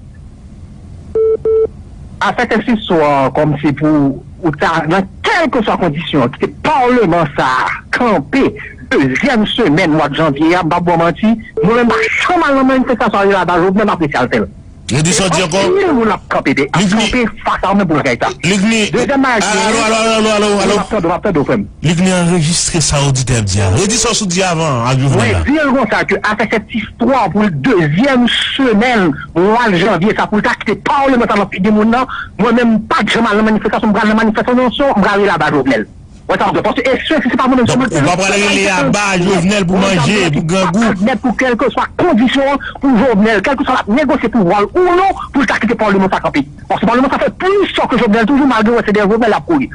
Afè sèt istwa kòmsi pou ou ta nan kèlkeswa kondisyon, kite palman sa a kanpe dezyèm semèn mwa janvye a, m p ap ba w manti, mwen menm pa janm al nan manifestasyon Ariel Laba Jovenel, m apresye al fè l. Redi sa w di ankò. Anpil moun ap kanpe, ap kanpe fas a ou menm pou l fè sa. Dezyèm bagay, alo, alo, alo, alo, alo, alo. M ap tande w, m ap tande w, frè m. Li vle anrejistre sa oditè ap di a. Redi sa w sot di avan ak Jovenel la. Mwen di l konsa ke afè sèt istwa pou l dezyèm semèn mwa janvye sa pou l ta kite palman sa nan figi moun nan. Mwen menm m pa t janm al nan manifestasyon, m pral nan manifestasyon, m pral rele aba Jovenel. Wè sa m di w, paske ekspresyon se pa mwen menm sèlman. Ou pa pral rele aba Jovenel pou manje, pou grangou. Admèt pou kèlkeswa kondisyon an, pou Jovenel, kèlkeswa l ap negosye pouvwa l ou non, pou l ta kite palman sa kanpe. Paske palman sa fè plis sò ke Jovenel toujou, malgre w wè se dèyè Jovenel l ap kouri.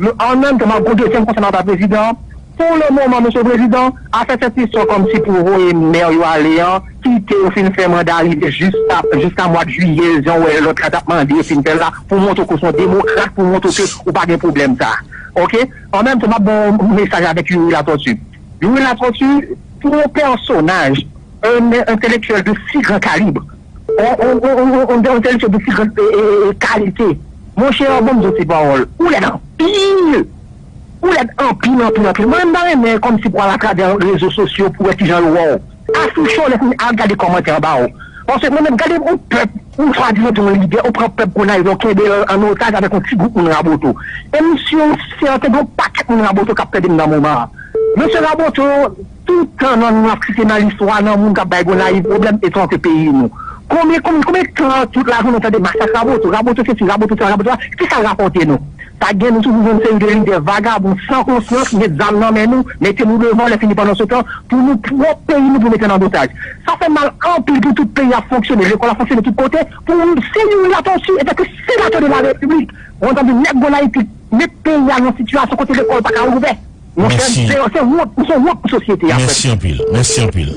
An menm tan, m ap gon dezyèm konsèy m ap bay prezidan an. Pou le moman, mesye prezidan, afè sèt istwa kòmsi pou voye mè yo ale an, kite yo fin fè manda rive jiska, jiska mwa jiyè, jan w wè lòt la t ap mande, yo fin fè l la, pou montre w ke w se yon demokrat, pou montre w ke ou pa gen pwoblèm sa a. Oke? An menm tan, m ap ba w yon mesaj avèk Youri Latortue. Youri Latortue, pou yon pèsonaj, un intellectuel de si grand calibre, on, on, on, on, on, on intellectuel de si grand, e, e, e, kalite. Monchè, ban m di w ti pawòl. Ou lèd anpil. Ou lèd anpil, anpil, anpil. Mwen, m ta renmen kòmsi pou al atravè rezo sosyo pou wè kijan yo wè w. Afich ou, lè fini, al gade kòmantè anba w. Paske mwen menm, gade yon pèp, ou swadizan te yon lidè, ou pran pèp Gonayiv la, ou kenbe l an otaj avèk yon ti gwoup moun Raboto. E misye, se antre gen yon pakèt moun Raboto k ap pèdi m nan moman an. Mesye Raboto, tout tan nan nou ap site nan listwa, nan moun k ap bay Gonayiv pwoblèm, e se antre peyi nou. Konbyen, konbyen, konbyen tan tout lajounen nou tande masak Raboto, Raboto sesi, Raboto sela, Raboto sela, kisa l rapòte nou? Pa gen, nou toujou jwenn seri de lidè vagabon, san konsyans, met zam nan men nou, mete nou devan, lè fini pandan se tan, pou nou pwòp peyi nou pou mete nan otaj. Sa fè mal anpil pou tout peyi a fonksyone, lekòl ap fonksyone tout kote, pou se Youri Latortue, etanke senatè de la repiblik, ou antann nèg Gonayiv ki met peyi a nan sitiyasyon kote lekòl pa ka ouvè. Monchè, se, se wont, se wont pou sosyete a, frè m. Mèsi anpil, mèsi anpil.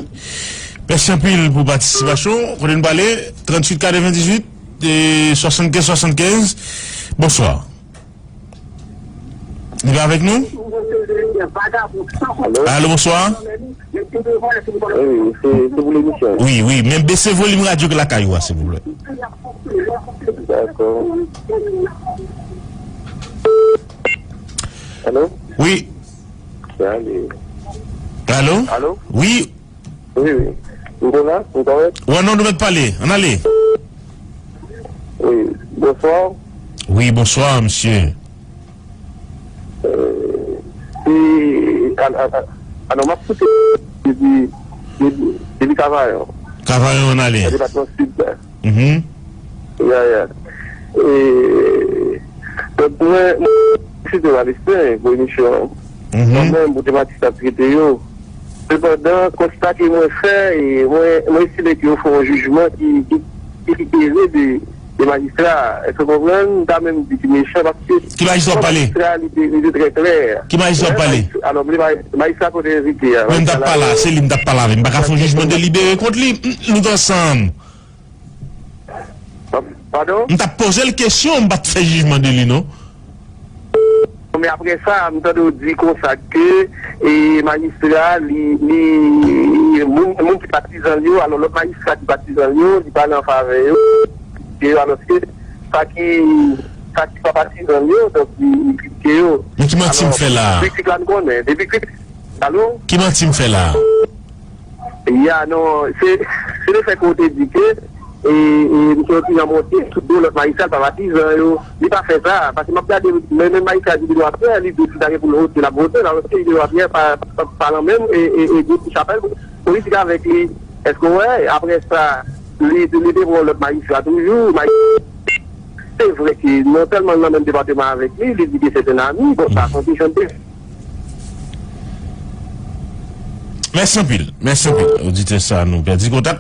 Mèsi anpil pou patisipasyon. Kote n prale? Tranntuit katrevendizuit, e, swasannkenz swasannkenz. Bonswa. Li pa avèk nou? Alo? Alo, bonswa. Wi, se, se pou lemisyon. Wi, wi, men bese volim radyo k lakay ou a, silvouplè. Dakò. Alo? Wi. Alo? Alo? Wi. Wi, wi. M konn la, m kòrèk? Wè, non, nou mèt pale. Ann ale. Wi, bonswa. Wi, bonswa, mesye. Euh, se, al-, al-, al-, alò, m ap koute depi, depi, depi Kavayon. Kavayon, ann ale. Nan depatman Sid la. Mhm. Ya, ya. E, donk, mwen, mwen, se te Valesten, pou emisyon an. Mhm. Mwen menm, pou tematik sa trete yo. Sepandan, konsta ke mwen fè, e mwen, mwen estime ke yo fè yon jijman ki, ki, ki ere de, Se majistra, èske w konprann? M ta menm di ki mechan, paske... Ki majistra w pale? Majistra, li te, li te trè klè. Ki majistra w pale? Alò, m li majistra kote envite a. Men m t ap pale, se li m t ap pale avè l. M pa ka fè yon jijman delibere kont li. M, nou t ansanm. Padon? M t ap poze l kesyon, m pa t fè jijman de li, non. Men apre sa, m tande w di konsa ke, e, majistra, li, li, moun, moun ki patizan l yo, alò lòt majistra ki patizan l yo, li pale an favè yo, kritike yo, alòske sa ki, sa ki pa patizan l yo, donk, li, li kritike yo. Men ki manti m fè la a? Kritik la, n konnen. Depi kritik, alo? Ki manti m fè la a? Ya, non, se, se lefèt ke w te di ke, e, e, misye yon ti jan monte sou do lòt majistra, l pa patizan yo. Li pa fè sa, paske m ap gade, men, menm majistra Jilde Lwa Pyè, li di si ta gen pou l vote, l ap vote, alòske Jilde Lwa Pyè pa, pa, pa nan menm, e, e, e, gwoup ki chapèl politik avèk li. Èske w wè, apre sa, li, li te pran lòt majistra toujou, maj-, se vre ke non sèlman l nan menm depatman avèk li, li di ke se te nami, bon, sa se yon kesyon de... Mèsi anpil, mèsi anpil. Oditè sa, nou pèdi kontak.